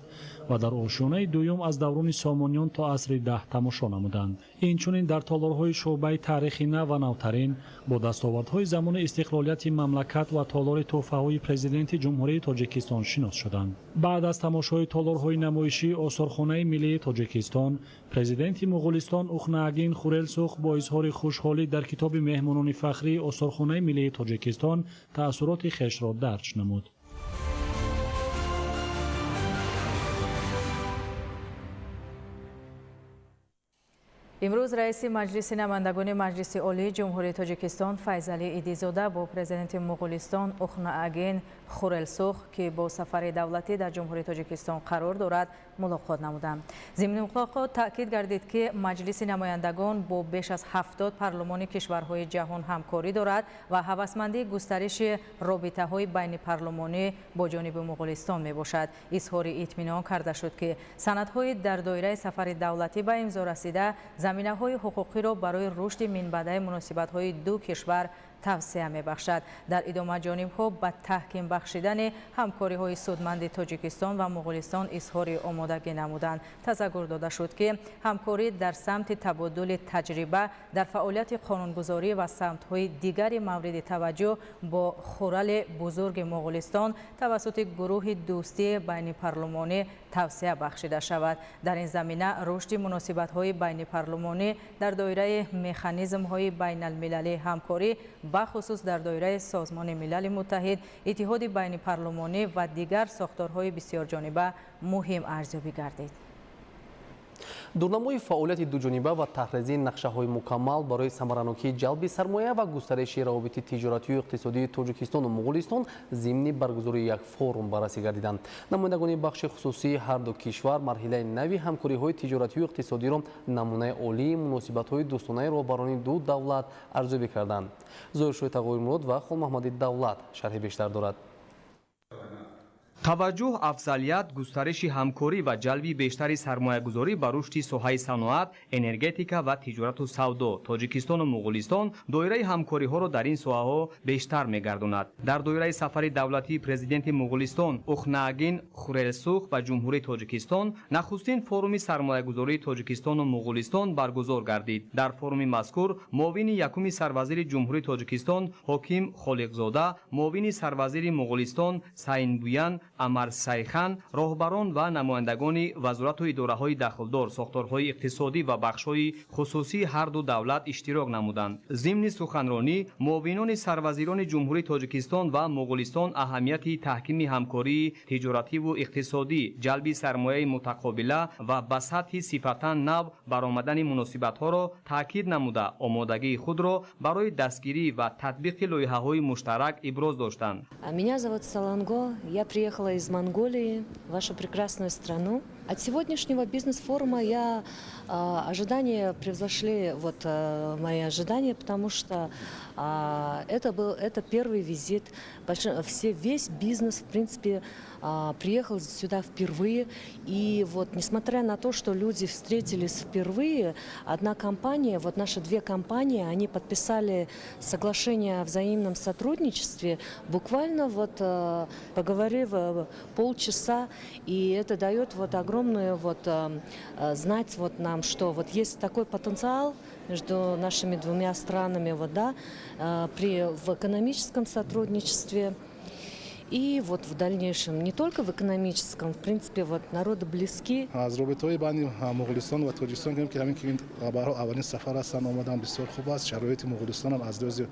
ва дар ошёнаи дуюм аз даврони сомониён то асри даҳ тамошо намуданд. Инчунин дар толорҳои шӯъбаи таърихи нав ва навтарин бо дастовардҳои замони истиқлолияти мамлакат ва толори тӯҳфаҳои президенти Ҷумҳурии Тоҷикистон шинос шуданд. Баъд аз тамошои толорҳои намоишии осорхонаи миллии Тоҷикистон президенти Муғулистон Ухнаагин Хурэлсух бо изҳори хушҳолӣ дар китоби меҳмонони фахрии осорхонаи миллии Тоҷикистон таассуроти хешро дарҷ намуд. Имрӯз раиси Маҷлиси намояндагони Маҷлиси Олии Ҷумҳурии Тоҷикистон Файзалӣ Идизода бо президенти Муғулистон Ухнаагин Хурэлсух, ки бо сафари давлатӣ дар Ҷумҳурии Тоҷикистон қарор дорад, мулоқот намуданд. Зимни мулоқот таъкид гардид, ки Маҷлиси намояндагон бо беш аз 70 парлумони кишварҳои ҷаҳон ҳамкорӣ дорад ва ҳавасмандии густариши робитаҳои байнипарлумонӣ бо ҷониби Муғулистон мебошад. Изҳори итминон карда шуд, ки санадҳои дар доираи сафари давлатӣ ба имзо расида заминаҳои ҳуқуқиро барои рушди минбаъдаи муносибатҳои ду кишвар тавсия мебахшад. Дар идома ҷонибҳо ба таҳким бахшидани ҳамкориҳои судманди Тоҷикистон ва Муғулистон изҳори омодагӣ намуданд. Тазаккур дода шуд, ки ҳамкорӣ дар самти табодули таҷриба дар фаъолияти қонунгузорӣ ва самтҳои дигари мавриди таваҷҷӯҳ бо Хурали бузурги Муғулистон тавассути гурӯҳи дӯстии байнипарлумонӣ тавсия бахшида шавад. Дар ин замина рушди муносибатҳои байнипарлумонӣ дар доираи механизмҳои байналмилалии ҳамкорӣ, бахусус дар доираи Созмони Милали Муттаҳид, Иттиҳоди байнипарлумонӣ ва дигар сохторҳои бисёрҷониба муҳим арзёбӣ гардид. Дурнамои фаъолияти дуҷониба ва таҳризии нақшаҳои мукаммал барои самаранокии ҷалби сармоя ва густариши равобити тиҷоратию иқтисодии Тоҷикистону Муғулистон зимни баргузории як форум баррасӣ гардиданд. Намояндагони бахши хусусии ҳар ду кишвар марҳилаи нави ҳамкориҳои тиҷоратию иқтисодиро намунаи олии муносибатҳои дӯстонаи роҳбарони ду давлат арзёбӣ карданд. Зоҳиршоҳи Тағоимурод ва Холмаҳмади Давлат шарҳи бештар дорад. Таваҷҷӯҳ, афзалият, густариши ҳамкорӣ ва ҷалби бештари сармоягузорӣ ба рушди соҳаи саноат, энергетика ва тиҷорату савдо. Тоҷикистону Муғулистон доираи ҳамкориҳоро дар ин соҳаҳо бештар мегардонад. Дар доираи сафари давлатии президенти Муғулистон Ухнаагин Хурэлсух ба Ҷумҳурии Тоҷикистон нахустин форуми сармоягузории Тоҷикистону Муғулистон баргузор гардид. Дар форуми мазкур муовини якуми сарвазири Ҷумҳурии Тоҷикистон Ҳоким Холиқзода, муовини сарвазири Муғулистон Сайнбуян Амар Сайхан, роҳбарон ва намояндагони вазорату идораҳои дахлдор, сохторҳои иқтисодӣ ва бахшҳои хусусии ҳар ду давлат иштирок намуданд. Зимни суханронӣ муовинони сарвазирони Ҷумҳурии Тоҷикистон ва Муғулистон аҳамияти таҳкими ҳамкории тиҷоративу иқтисодӣ, ҷалби сармояи мутақобила ва ба сатҳи сифатан нав баромадани муносибатҳоро таъкид намуда, омодагии худро барои дастгирӣ ва татбиқи лоиҳаҳои муштарак иброз доштанд. Меня зовут Саланго, я приехала из Монголии, в вашу прекрасную страну. От сегодняшнего бизнес-форума я ожидания превзошли вот мои ожидания, потому что это первый визит. Весь бизнес, в принципе, приехал сюда впервые. И вот, несмотря на то, что люди встретились впервые, одна компания, вот наши две компании, они подписали соглашение о взаимном сотрудничестве, буквально вот поговорив полчаса, и это дает вот огромную вот знать вот нам, что вот есть такой потенциал между нашими двумя странами, вот, да, в экономическом сотрудничестве. И вот в дальнейшем не только в экономическом, в принципе, вот народы близки. Аз робитаҳои байни Муғулистон ва Тоҷикистон гӯем, ки ҳамин ки ин ба ҳар ҳол аввалин сафар ҳастанд, омадан бисёр хуб аст. Шароити Муғулистон ҳам аз лиҳози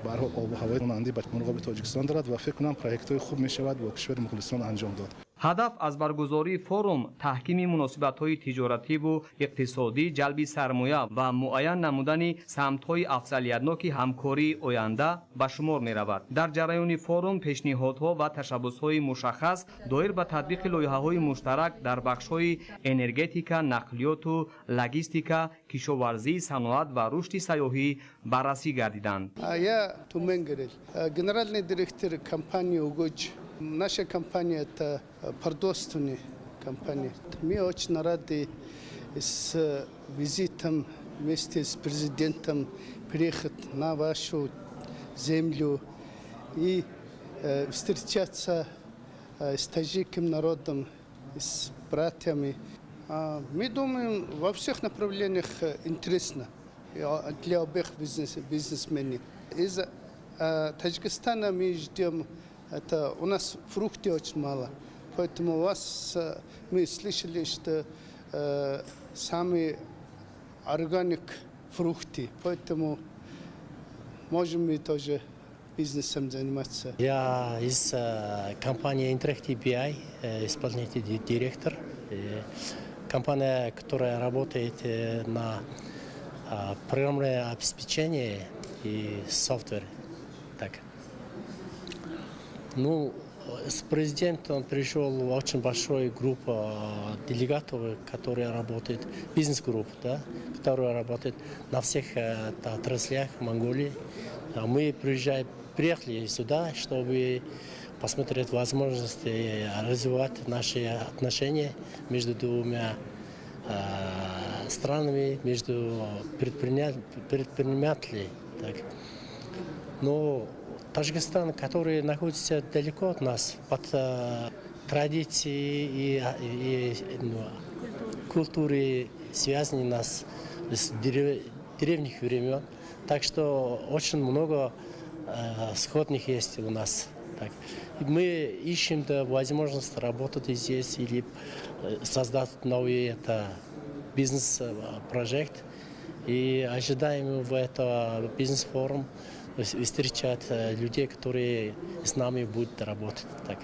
ба ҳар ҳол обу ҳавои монандӣ ба Мурғоби Тоҷикистон дорад ва фикр кунам, проектҳои хуб мешавад бо кишвари Муғулистон анҷом дод. Ҳадаф аз баргузории форум таҳкими муносибатҳои тиҷоративу иқтисодӣ, ҷалби сармоя ва муайян намудани самтҳои афзалиятноки ҳамкории оянда ба шумор меравад. Дар ҷараёни форум пешниҳодҳо ва ташаббусҳои мушаххас доир ба татбиқи лоиҳаҳои муштарак дар бахшҳои энергетика, нақлиёту логистика, кишоварзӣ, саноат ва рушди сайёҳӣ баррасӣ гардиданд. Я Туменгерел, генеральный директор компании «Угоч». Наша компания – это продовольственная компания. Мы очень рады с визитом вместе с президентом приехать на вашу землю и встречаться с таджикским народом, с братьями. Мы думаем, во всех направлениях интересно для обеих бизнесменов. Из Таджикистана мы ждем. Это у нас фрукты очень мало, поэтому у вас мы слышали, что самый organic фрукты, поэтому можем мы тоже бизнесом заниматься. Я из компании Interactive BI, исполнительный директор. Компания, которая работает на программное обеспечение и software. Так. Ну, с президентом пришел очень большая группа делегатов, которые работают, бизнес-групп, да, которая работает на всех отраслях Монголии. Мы приехали сюда, чтобы посмотреть возможности развивать наши отношения между двумя странами, между предпринимателями. Так. Но Таджикистан, который находится далеко от нас, под традиции и ну, культуры связаны нас с древних времен. Так что очень много сходных есть у нас. Так. И мы ищем, да, возможность работать здесь или создать новый это бизнес-проект. И ожидаем в это бизнес-форум встречать людей, которые с нами будут работать. Так.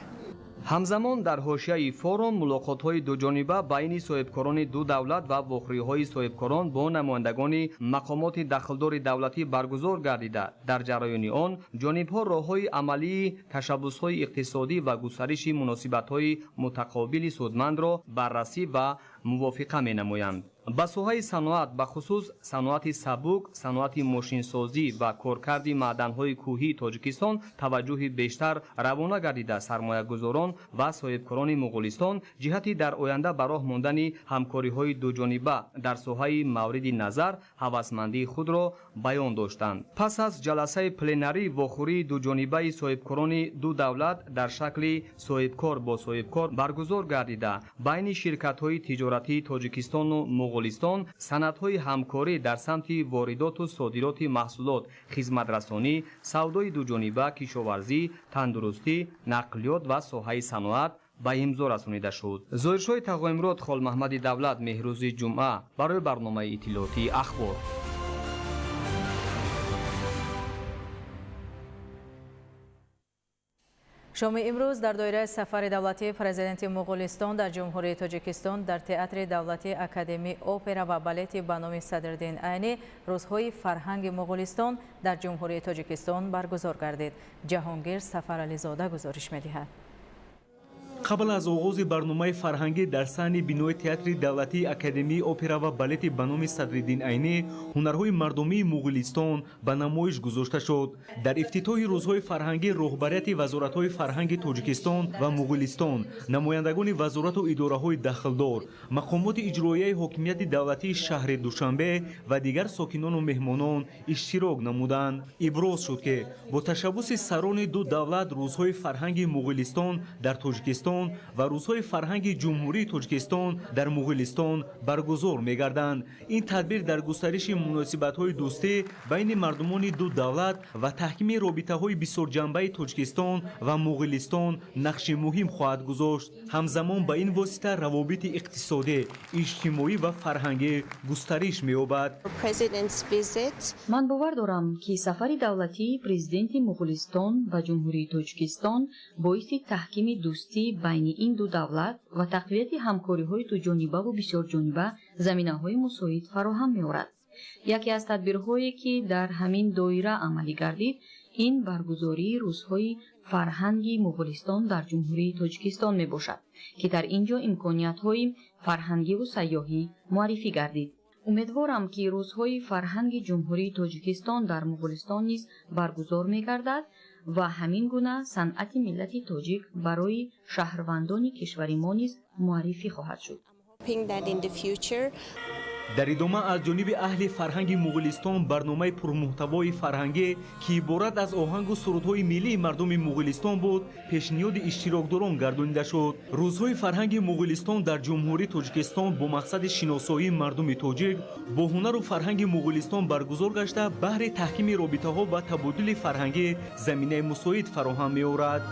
Ҳамзамон дар ҳошияи форум мулоқотҳои дуҷониба байни соҳибкорони ду давлат ва вохӯриҳои соҳибкорон бо намояндагони мақомоти дахлдори давлатӣ баргузор гардида, дар ҷараёни он ҷонибҳо роҳҳои амалии ташаббусҳои иқтисодӣ ва густариши муносибатҳои мутақобили судмандро баррасӣ ва мувофиқа менамоянд. Ба соҳаи саноат, бахусус саноати сабук, саноати мошинсозӣ ва коркарди маъданҳои кӯҳии Тоҷикистон таваҷҷӯҳи бештар равона гардида, сармоягузорон ва соҳибкорони Муғулистон ҷиҳати дар оянда ба роҳ мондани ҳамкориҳои дуҷониба дар соҳаи мавриди назар ҳавасмандии худро баён доштанд. Пас аз ҷаласаи пленарӣ вохӯрии дуҷонибаи соҳибкорони ду давлат дар шакли соҳибкор бо соҳибкор баргузор гардида, байни ширкатҳои тиҷоратии Тоҷикистону Муғулистон санадҳои ҳамкорӣ дар самти воридоту содироти маҳсулот, хизматрасонӣ, савдои дуҷониба, кишоварзӣ, тандурустӣ, нақлиёт ва соҳаи саноат ба имзо расонида шуд. Зоҳиршоҳи Тағоимурод, Холмаҳмади Давлат, Меҳрӯзи Ҷумъа барои барномаи иттилоотии Ахбор. Шоми имрӯз дар доираи сафари давлатии президенти Муғулистон дар Ҷумҳурии Тоҷикистон дар Театри давлатии Академияи опера ва балети ба номи Садриддин Айнӣ рӯзҳои фарҳанги Муғулистон дар Ҷумҳурии Тоҷикистон баргузор гардид. Ҷаҳонгир Сафарализода гузориш медиҳад. Қабл аз оғози барномаи фарҳангӣ дар саҳни бинои театри давлатии Академияи опера ва балети ба номи Садриддин Айнӣ ҳунарҳои мардумии Муғулистон ба намоиш гузошта шуд. Дар ифтитоҳи рӯзҳои фарҳангӣ роҳбарияти вазоратҳои фарҳанги Тоҷикистон ва Муғулистон, намояндагони вазорату идораҳои дахлдор, мақомоти иҷроияи ҳокимияти давлатии шаҳри Душанбе ва дигар сокинону меҳмонон иштирок намуданд. Иброз шуд, ки бо ташаббуси сарони ду давлат рӯзҳои фарҳанги Муғулистон дар Тоҷикистон ва рӯзҳои фарҳанги Ҷумҳурии Тоҷикистон дар Муғулистон баргузор мегарданд. Ин тадбир дар густариши муносибатҳои дӯстӣ байни мардумони ду давлат ва таҳкими робитаҳои бисёрҷанбаи Тоҷикистон ва Муғулистон нақши муҳим хоҳад гузошт. Ҳамзамон ба ин восита равобити иқтисодӣ, иҷтимоӣ ва фарҳангӣ густариш меёбад. Ман бовар дорам, ки сафари давлатии президенти Муғулистон ба Ҷумҳурии Тоҷикистон боиси таҳкими дӯстӣ байни ин ду давлат ва тақвияти ҳамкориҳои дуҷонибаву бисёрҷониба заминаҳои мусоид фароҳам меорад. Яке аз тадбирҳое, ки дар ҳамин доира амалӣ гардид, ин баргузории рӯзҳои фарҳанги Муғулистон дар Ҷумҳурии Тоҷикистон мебошад, ки дар ин ҷо имкониятҳои фарҳангиву сайёҳӣ муаррифӣ гардид. Умедворам, ки рӯзҳои фарҳанги Ҷумҳурии Тоҷикистон дар Муғулистон низ баргузор мегардад ва ҳамин гуна санъати миллати тоҷик барои шаҳрвандони кишвари мо низ муаррифӣ хоҳад шуд. Дар идома аз ҷониби аҳли фарҳанги Муғулистон барномаи пурмуҳтавои фарҳангӣ, ки иборат аз оҳангу сурудҳои миллии мардуми Муғулистон буд, пешниҳоди иштирокдорон гардонида шуд. Рӯзҳои фарҳанги Муғулистон дар Ҷумҳурии Тоҷикистон бо мақсади шиносоии мардуми тоҷик бо ҳунару фарҳанги Муғулистон баргузор гашта, баҳри таҳкими робитаҳо ва табодули фарҳангӣ заминаи мусоид фароҳам меорад.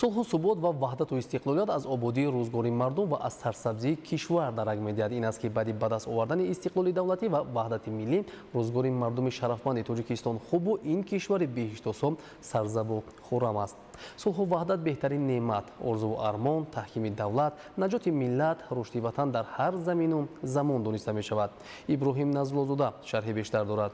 Сулҳу субот ва ваҳдату истиқлолият аз ободии рӯзгори мардум ва аз сарсабзии кишвар дарак медиҳад. Ин аст, ки баъди ба даст овардани истиқлоли давлатӣ ва ваҳдати миллӣ рӯзгори мардуми шарафманди Тоҷикистон хубу ин кишвари беҳиштосо сарзабу хуррам аст. Сулҳу ваҳдат беҳтарин неъмат, орзуву армон, таҳкими давлат, наҷоти миллат, рушди ватан дар ҳар замину замон дониста мешавад. Иброҳим Назлозода шарҳи бештар дорад.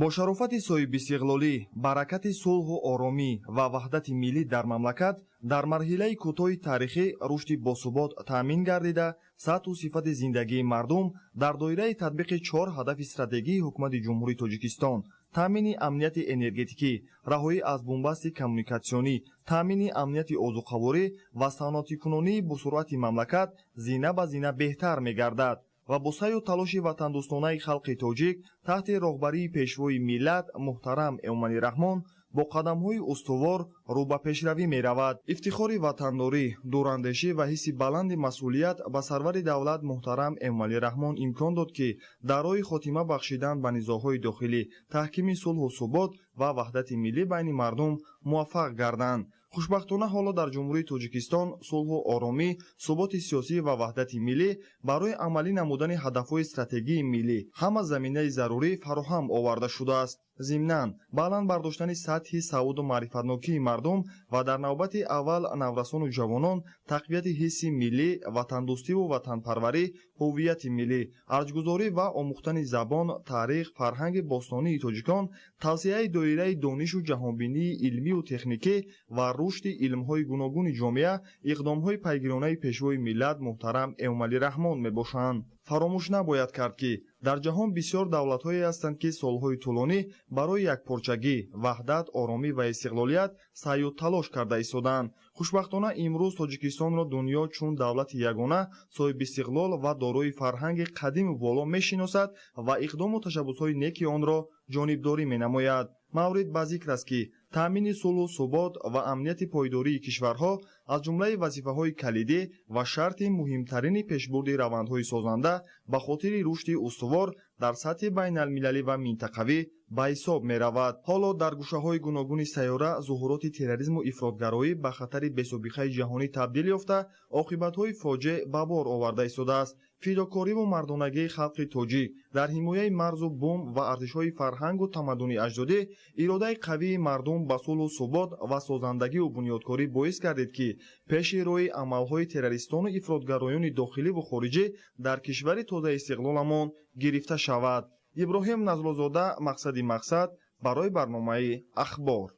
Бо шарофати соҳибистиқлолӣ, баракати сулҳу оромӣ ва ваҳдати миллӣ дар мамлакат дар марҳилаи кӯтоҳи таърихӣ рушди босубот таъмин гардида, сатҳу сифати зиндагии мардум дар доираи татбиқи 4 ҳадафи стратегии Ҳукумати Ҷумҳурии Тоҷикистон: таъмини амнияти энергетикӣ, раҳоӣ аз бунбасти коммуникатсионӣ, таъмини амнияти озуқаворӣ ва саноатикунонии босуръати мамлакат зина ба зина беҳтар мегардад ва бо саъю талоши ватандӯстонаи халқи тоҷик таҳти роҳбарии пешвои миллат муҳтарам Эмомалӣ Раҳмон бо қадамҳои устувор рӯ ба пешравӣ меравад. Ифтихори ватандорӣ, дурандешӣ ва ҳисси баланди масъулият ба сарвари давлат муҳтарам Эмомалӣ Раҳмон имкон дод, ки дар роҳи хотима бахшидан ба низоъҳои дохилӣ, таҳкими сулҳу субот ва ваҳдати миллӣ байни мардум муваффақ гарданд. Хушбахтона ҳоло дар Ҷумҳурии Тоҷикистон сулҳу оромӣ, суботи сиёсӣ ва ваҳдати миллӣ барои амалӣ намудани ҳадафҳои стратегии миллӣ ҳама заминаи зарурӣ фароҳам оварда шудааст. Зимнан баланд бардоштани сатҳи саводу маърифатнокии мардум ва дар навбати аввал наврасону ҷавонон, тақвияти ҳисси миллӣ, ватандӯстиву ватанпарварӣ, ҳуввияти миллӣ, арҷгузорӣ ва омӯхтани забон, таърих, фарҳанги бостонии тоҷикон, тавсеаи доираи донишу ҷаҳонбинии илмию техникӣ ва рушди илмҳои гуногуни ҷомеа иқдомҳои пайгиронаи пешвои миллат муҳтарам Эмомалӣ Раҳмон мебошанд. Фаромӯш набояд кард, ки дар ҷаҳон бисёр давлатҳое ҳастанд, ки солҳои тӯлонӣ барои якпорчагӣ, ваҳдат, оромӣ ва истиқлолият саъю талош карда истоданд. Хушбахтона имрӯз Тоҷикистонро дунё чун давлати ягона, соҳибистиқлол ва дорои фарҳанги қадиму боло мешиносад ва иқдому ташаббусҳои неки онро ҷонибдорӣ менамояд. Маврид ба зикр аст, ки таъмини сулҳу субот ва амнияти пойдории кишварҳо аз ҷумлаи вазифаҳои калидӣ ва шарти муҳимтарини пешбурди равандҳои созанда ба хотири рушди устувор дар сатҳи байналмилалӣ ва минтақавӣ ба ҳисоб меравад. Ҳоло дар гӯшаҳои гуногуни сайёра зуҳуроти терроризму ифротгароӣ ба хатари бесобиқаи ҷаҳонӣ табдил ёфта, оқибатҳои фоҷеъ ба бор оварда истодааст. Фидокориву мардонагии халқи тоҷик дар ҳимояи марзу бум ва арзишҳои фарҳангу тамаддуни аҷдодӣ, иродаи қавии мардум ба сулҳу субот ва созандагиву бунёдкорӣ боис гардид, ки пеши роҳи амалҳои террористону ифротгароёни дохиливу хориҷӣ дар кишвари тозаистиқлоламон гирифта шавад. Иброҳим Назлозода, Мақсади Мақсад, барои барномаи Ахбор.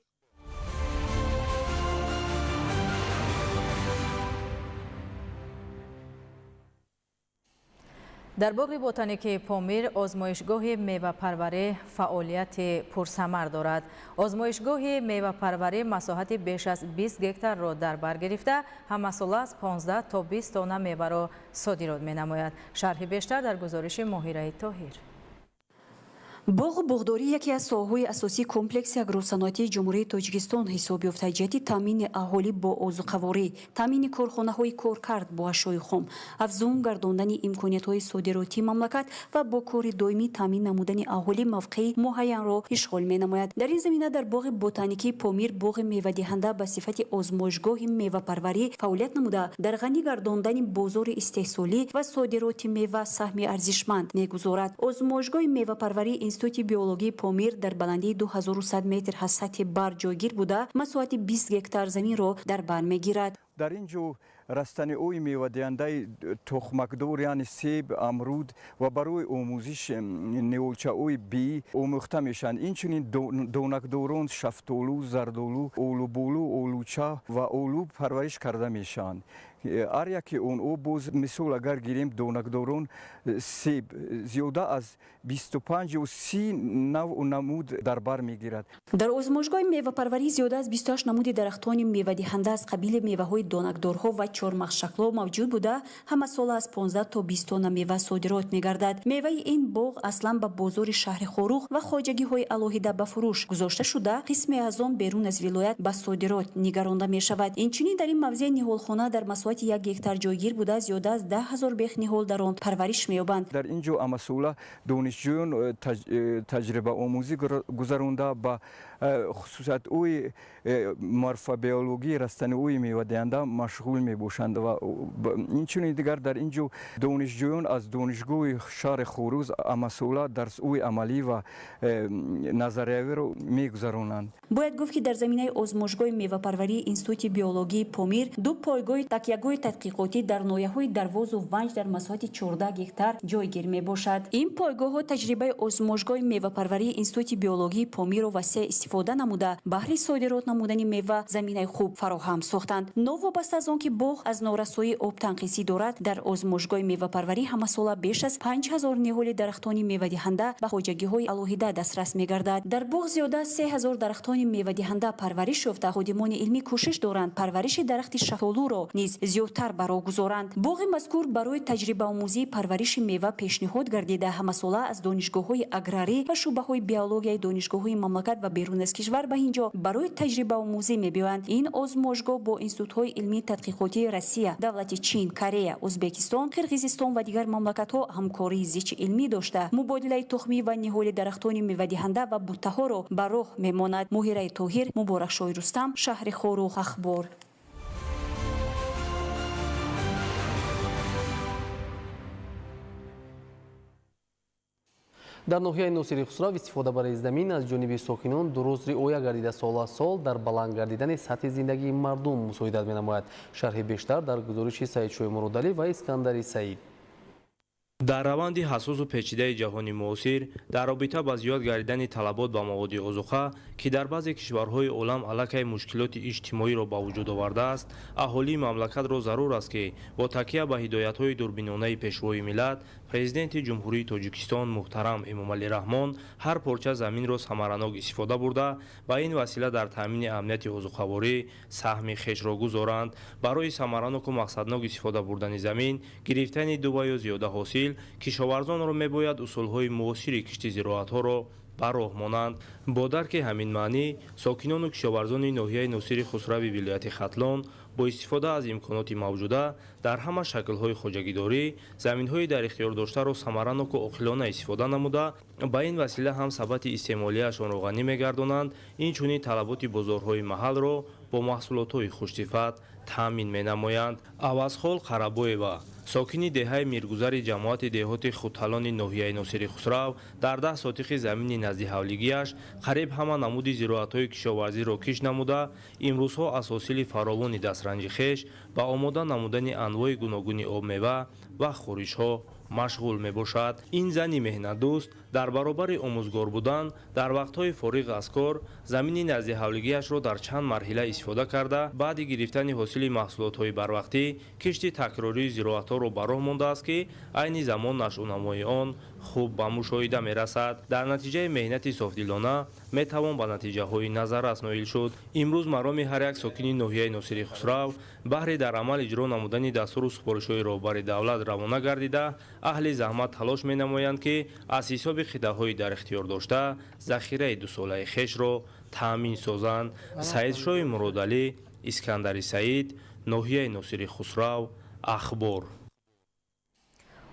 Дар боғи ботаникии Помир озмоишгоҳи мевапарварӣ фаъолияти пурсамар дорад. Озмоишгоҳи мевапарварӣ масоҳати беш аз 20 гектарро дар бар гирифта, ҳамасола аз 15 то 20 тонна меваро содирот менамояд. Шарҳи бештар дар гузориши Моҳираи Тоҳир. Боғу боғдорӣ яке аз соҳаҳои асосии комплекси агросаноатии Ҷумҳурии Тоҷикистон ҳисоб ёфта, ҷиҳати таъмини аҳолӣ бо озуқаворӣ, таъмини корхонаҳои коркард бо ашёи хом, афзун гардондани имкониятҳои содиротии мамлакат ва бо кори доимӣ таъмин намудани аҳолӣ мавқеи муайянро ишғол менамояд. Дар ин замина дар боғи ботаникии Помир боғи мевадиҳанда ба сифати озмоишгоҳи мевапарварӣ фаъолият намуда, дар ғанӣ гардондани бозори истеҳсолӣ ва содироти мева саҳми арзишманд мегузорад. Озмоишгоҳи мевапарварии Институти биологии Помир дар баландии 2100 метр аз сатҳи баҳр ҷойгир буда, масоҳати 20 гектар заминро дар бар мегирад. Дар ин ҷо растаниҳои мевадиҳандаи тухмакдор, яъне себ, амруд ва барои омӯзиш ниҳолчаҳои бӣ омӯхта мешаванд. Инчунин донакдорон шафтолу, зардолу, олуболу, олуча ва олу парвариш карда мешаванд. Ҳар яке онҳо боз, мисол агар гирем, донакдорон себ зиёда аз 25 ё 30 навъу намуд дар бар мегирад. Дар озмоишгоҳи мевапарварӣ зиёда аз 28 намуди дарахтони мевадиҳанда аз қабили меваҳои донакдорҳо ва чормағзшаклҳо мавҷуд буда, ҳамасола аз 15 то 20 тонна мева содирот мегардад. Меваи ин боғ аслан ба бозори шаҳри Хоруғ ва хоҷагиҳои алоҳида ба фурӯш гузошта шуда, қисме аз он берун аз вилоят ба содирот нигаронда мешавад. Инчунин дар ин мавзеъ ниҳолхона дар масоҳати 1 гектар ҷойгир буда, зиёда аз 10 000 бех ниҳол дар он парвариш меёбанд. Дар ин ҷо ҳамасола донишҷӯён таҷрибаомӯзӣ гузаронда, ба хусусиятҳои морфобиологии растаниҳои мевадиҳанда машғул мебошанд ва инчунин дигар дар ин ҷо донишҷӯён аз донишгоҳи шаҳри Хоруғ ҳамасола дарсҳои амалӣ ва назариявиро мегузаронанд. Бояд гуфт, ки дар заминаи озмоишгоҳи мевапарварии Институти биологии Помир ду пойгоҳи такягоҳи тадқиқотӣ дар ноҳияҳои Дарвозу Ванҷ дар масоҳати 14 гектар ҷойгир мебошад. Ин пойгоҳҳо таҷрибаи озмоишгоҳи мевапарварии Институти биологии Помирро васеъ истифода намуда, баҳри содирот намудани мева заминаи хуб фароҳам сохтанд. Новобаста аз он ки боғ аз норасоии об танқисӣ дорад, дар озмоишгоҳи мевапарварӣ ҳамасола беш аз 5000 ниҳоли дарахтони мевадиҳанда ба хоҷагиҳои алоҳида дастрас мегардад. Дар боғ зиёда аз 3000 дарахтони мевадиҳанда парвариш ёфта, ходимони илмӣ кӯшиш доранд парвариши дарахти шафтолуро низ зиёдтар ба роҳ гузоранд. Боғи мазкур барои таҷрибаомӯзии парвариши мева пешниҳод гардида, ҳамасола аз донишгоҳҳои аграрӣ ва шӯъбаҳои биологияи донишгоҳҳои мамлакат ва берун аз кишвар ба ин ҷо барои таҷрибаомӯзӣ мебиёянд. Ин озмоишгоҳ бо институтҳои илмии тадқиқотии Россия, давлати Чин, Корея, Ӯзбекистон, Қирғизистон ва дигар мамлакатҳо ҳамкории зичи илмӣ дошта, мубодилаи тухмӣ ва ниҳоли дарахтони мевадиҳанда ва буттаҳоро ба роҳ мемонад. Моҳираи Тоҳир, Муборакшоҳи Рустам, шаҳри Хоруғ, Ахбор. Дар ноҳияи Носири Хусрав истифодабарии замин аз ҷониби сокинон дуруст риоя гардида, сол аз сол дар баланд гардидани сатҳи зиндагии мардум мусоидат менамояд. Шарҳи бештар дар гузориши Саидшоҳи Муродалӣ ва Искандари Саид. Дар раванди ҳассосу печидаи ҷаҳони муосир, дар робита ба зиёд гардидани талабот ба маводи озуқа, ки дар баъзе кишварҳои олам аллакай мушкилоти иҷтимоиро ба вуҷуд овардааст, аҳолии мамлакатро зарур аст, ки бо такя ба ҳидоятҳои дурбинонаи Пешвои миллат, Президенти Ҷумҳурии Тоҷикистон муҳтарам Эмомалӣ Раҳмон, ҳар порча заминро самаранок истифода бурда, ба ин васила дар таъмини амнияти озуқаворӣ саҳми хешро гузоранд. Барои самараноку мақсаднок истифода бурдани замин, гирифтани ду ва ё зиёда ҳосил, кишоварзонро мебояд усулҳои муосири кишти зироатҳоро ба роҳ монанд. Бо дарки ҳамин маънӣ, сокинону кишоварзони ноҳияи Носири Хусрави вилояти Хатлон бо истифода аз имконоти мавҷуда дар ҳама шаклҳои хоҷагидорӣ заминҳои дар ихтиёр доштаро самараноку оқилона истифода намуда, ба ин васила ҳам сабати истеъмолияшонро ғанӣ мегардонанд, инчунин талаботи бозорҳои маҳаллро бо маҳсулотҳои хушсифат таъмин менамоянд. Авазхол Қарабоева, сокини деҳаи Миргузари ҷамоати деҳоти Хуталони ноҳияи Носири Хусрав, дар 10 сотихи замини назди ҳавлигиаш қариб ҳама намуди зироатҳои кишоварзиро кишт намуда, имрӯзҳо аз ҳосили фаровони дастранҷи хеш ба омода намудани анвои гуногуни обмева ва хӯришҳо машғул мебошад. Ин зани меҳнатдӯст дар баробари омӯзгор будан дар вақтҳои фориғ аз кор замини назди ҳавлигиашро дар чанд марҳила истифода карда, баъди гирифтани ҳосили маҳсулотҳои барвақтӣ кишти такрории зироатҳоро ба роҳ мондааст, ки айни замон нашъунамои он хуб ба мушоҳида мерасад. Дар натиҷаи меҳнати софдилона метавон ба натиҷаҳои назаррас ноил шуд. Имрӯз мароми ҳар як сокини ноҳияи Носири Хусрав баҳри дар амал иҷро намудани дастуру супоришҳои роҳбари давлат равона гардида, аҳли заҳмат талош менамоянд, ки аз ҳисоби қитъаҳои дар ихтиёр дошта захираи дусолаи хешро таъмин созанд. Саидшоҳи Муродалӣ, Искандари Саид, ноҳияи Носири Хусрав, Ахбор.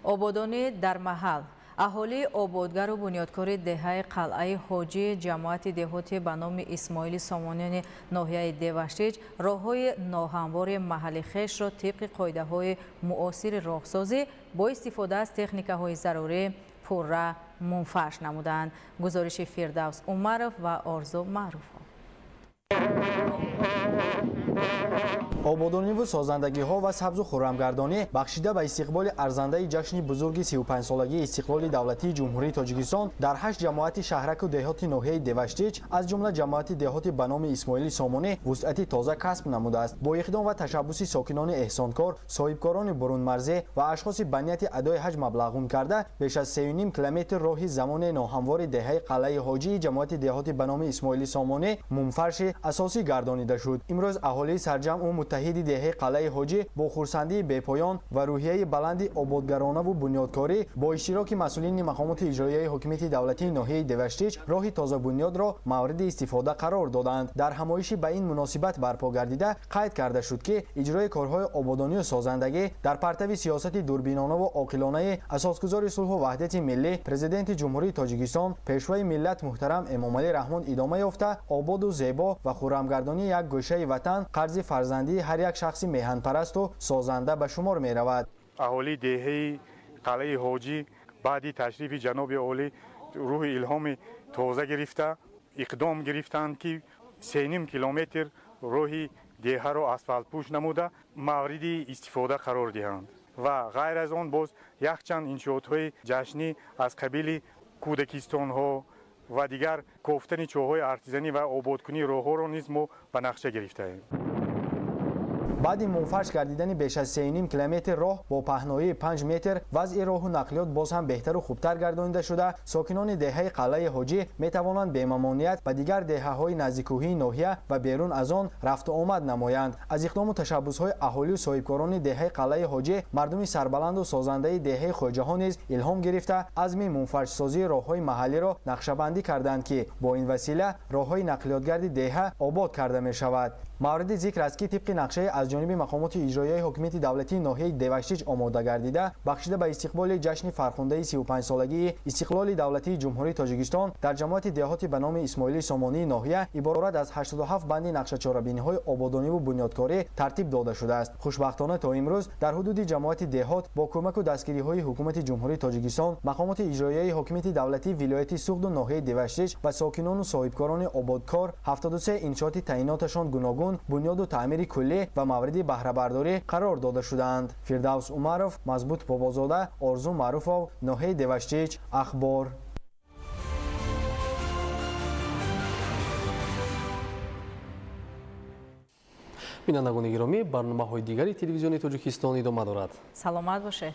Ободонӣ дар маҳал. Аҳолии ободгару бунёдкори деҳаи Қалъаи Ҳоҷӣ ҷамоати деҳоти ба номи Исмоили Сомониёни ноҳияи Деваштич роҳҳои ноҳамвори маҳалли хешро тибқи қоидаҳои муосири роҳсозӣ бо истифода аз техникаҳои зарурӣ пурра мунфарш намуданд. Гузориши Фирдавс Умаров ва Орзу Маъруфов. Ободониву созандагиҳо ва сабзу хуррамгардонӣ бахшида ба истиқболи арзандаи ҷашни бузурги 35-солагии истиқлоли давлатии Ҷумҳурии Тоҷикистон дар 8 ҷамоати шаҳраку деҳоти ноҳияи Деваштич, аз ҷумла ҷамоати деҳоти ба номи Исмоили Сомонӣ вусъати тоза касб намудааст. Бо иқдом ва ташаббуси сокинони эҳсонкор, соҳибкорони бурунмарзӣ ва ашхоси ба нияти адои ҳаҷ маблағгун карда, беш аз 3,5 километр роҳи замоне ноҳамвори деҳаи Қалъаи Ҳоҷии ҷамоати деҳоти ба номи Исмоили Сомонӣ мунфарши асосӣ гардонида шуд. Имрӯз аҳолии сарҷамъу муттаҳиди деҳаи Қалъаи Ҳоҷӣ бо хурсандии бепоён ва рӯҳияи баланди ободгаронаву бунёдкорӣ бо иштироки масъулини мақомоти иҷроияи ҳокимияти давлатии ноҳияи Деваштич роҳи тозабунёдро мавриди истифода қарор доданд. Дар ҳамоиши ба ин муносибат барпо гардида қайд карда шуд, ки иҷрои корҳои ободонию созандагӣ дар партави сиёсати дурбинонаву оқилонаи асосгузори сулҳу ваҳдати миллӣ, Президенти Ҷумҳурии Тоҷикистон, Пешвои миллат муҳтарам Эмомалӣ Раҳмон идома ёфта, ободу зебо ва хуррамгардонии як гӯшаи ватан қарзи фарзандии ҳар як шахси меҳанпарасту созанда ба шумор меравад. Аҳолии деҳаи Қалъаи Ҳоҷӣ баъди ташрифи ҷаноби олӣ рӯҳи илҳоми тоза гирифта, иқдом гирифтанд, ки 3,5 километр роҳи деҳаро асфалтпӯш намуда мавриди истифода қарор диҳанд ва ғайр аз он боз якчанд иншоотҳои ҷашнӣ аз қабили кӯдакистонҳо ва дигар кофтани чоҳҳои артизанӣ ва ободкунии роҳҳоро низ мо ба нақша гирифтаем. Баъди мунфарш гардидани беш аз 3,5 километр роҳ бо паҳноии 5 метр, вазъи роҳу нақлиёт боз ҳам беҳтару хубтар гардонида шуда, сокинони деҳаи Қалъаи Ҳоҷӣ метавонанд бемамоният ба дигар деҳаҳои наздиккӯҳии ноҳия ва берун аз он рафту омад намоянд. Аз иқдому ташаббусҳои аҳолию соҳибкорони деҳаи Қалъаи Ҳоҷӣ мардуми сарбаланду созандаи деҳаи Хоҷаҳо низ илҳом гирифта, азми мунфаршсозии роҳҳои маҳаллиро нақшабандӣ карданд, ки бо ин васила роҳҳои нақлиётгарди деҳа обод карда мешавад. Мавриди зикр аст, ки тибқи нақшаи аз ҷониби мақомоти иҷроияи ҳокимияти давлатии ноҳияи Деваштич омода гардида, бахшида ба истиқболи ҷашни фархундаи 35-солагии истиқлоли давлатии Ҷумҳурии Тоҷикистон дар ҷамоати деҳоти ба номи Исмоили Сомонии ноҳия иборат аз 87 банди нақшачорабиниҳои ободониву бунёдкорӣ тартиб дода шудааст. Хушбахтона то имрӯз дар ҳудуди ҷамоати деҳот бо кӯмаку дастгириҳои ҳукумати Ҷумҳурии Тоҷикистон, мақомоти иҷроияи ҳокимияти давлатии вилояти Суғду ноҳияи Деваштич ва сокинону соҳибкорони ободкор 73 иншооти таъиноташон гуногун бунёду таъмири куллӣ ва мавриди баҳрабардорӣ қарор дода шудаанд. Фирдавс Умаров, Мазбут Бобозода, Орзу Маъруфов, ноҳияи Деваштич, Ахбор. Бинандагони гиромӣ, барномаҳои дигари телевизиони Тоҷикистон идома дорад. Саломат бошед.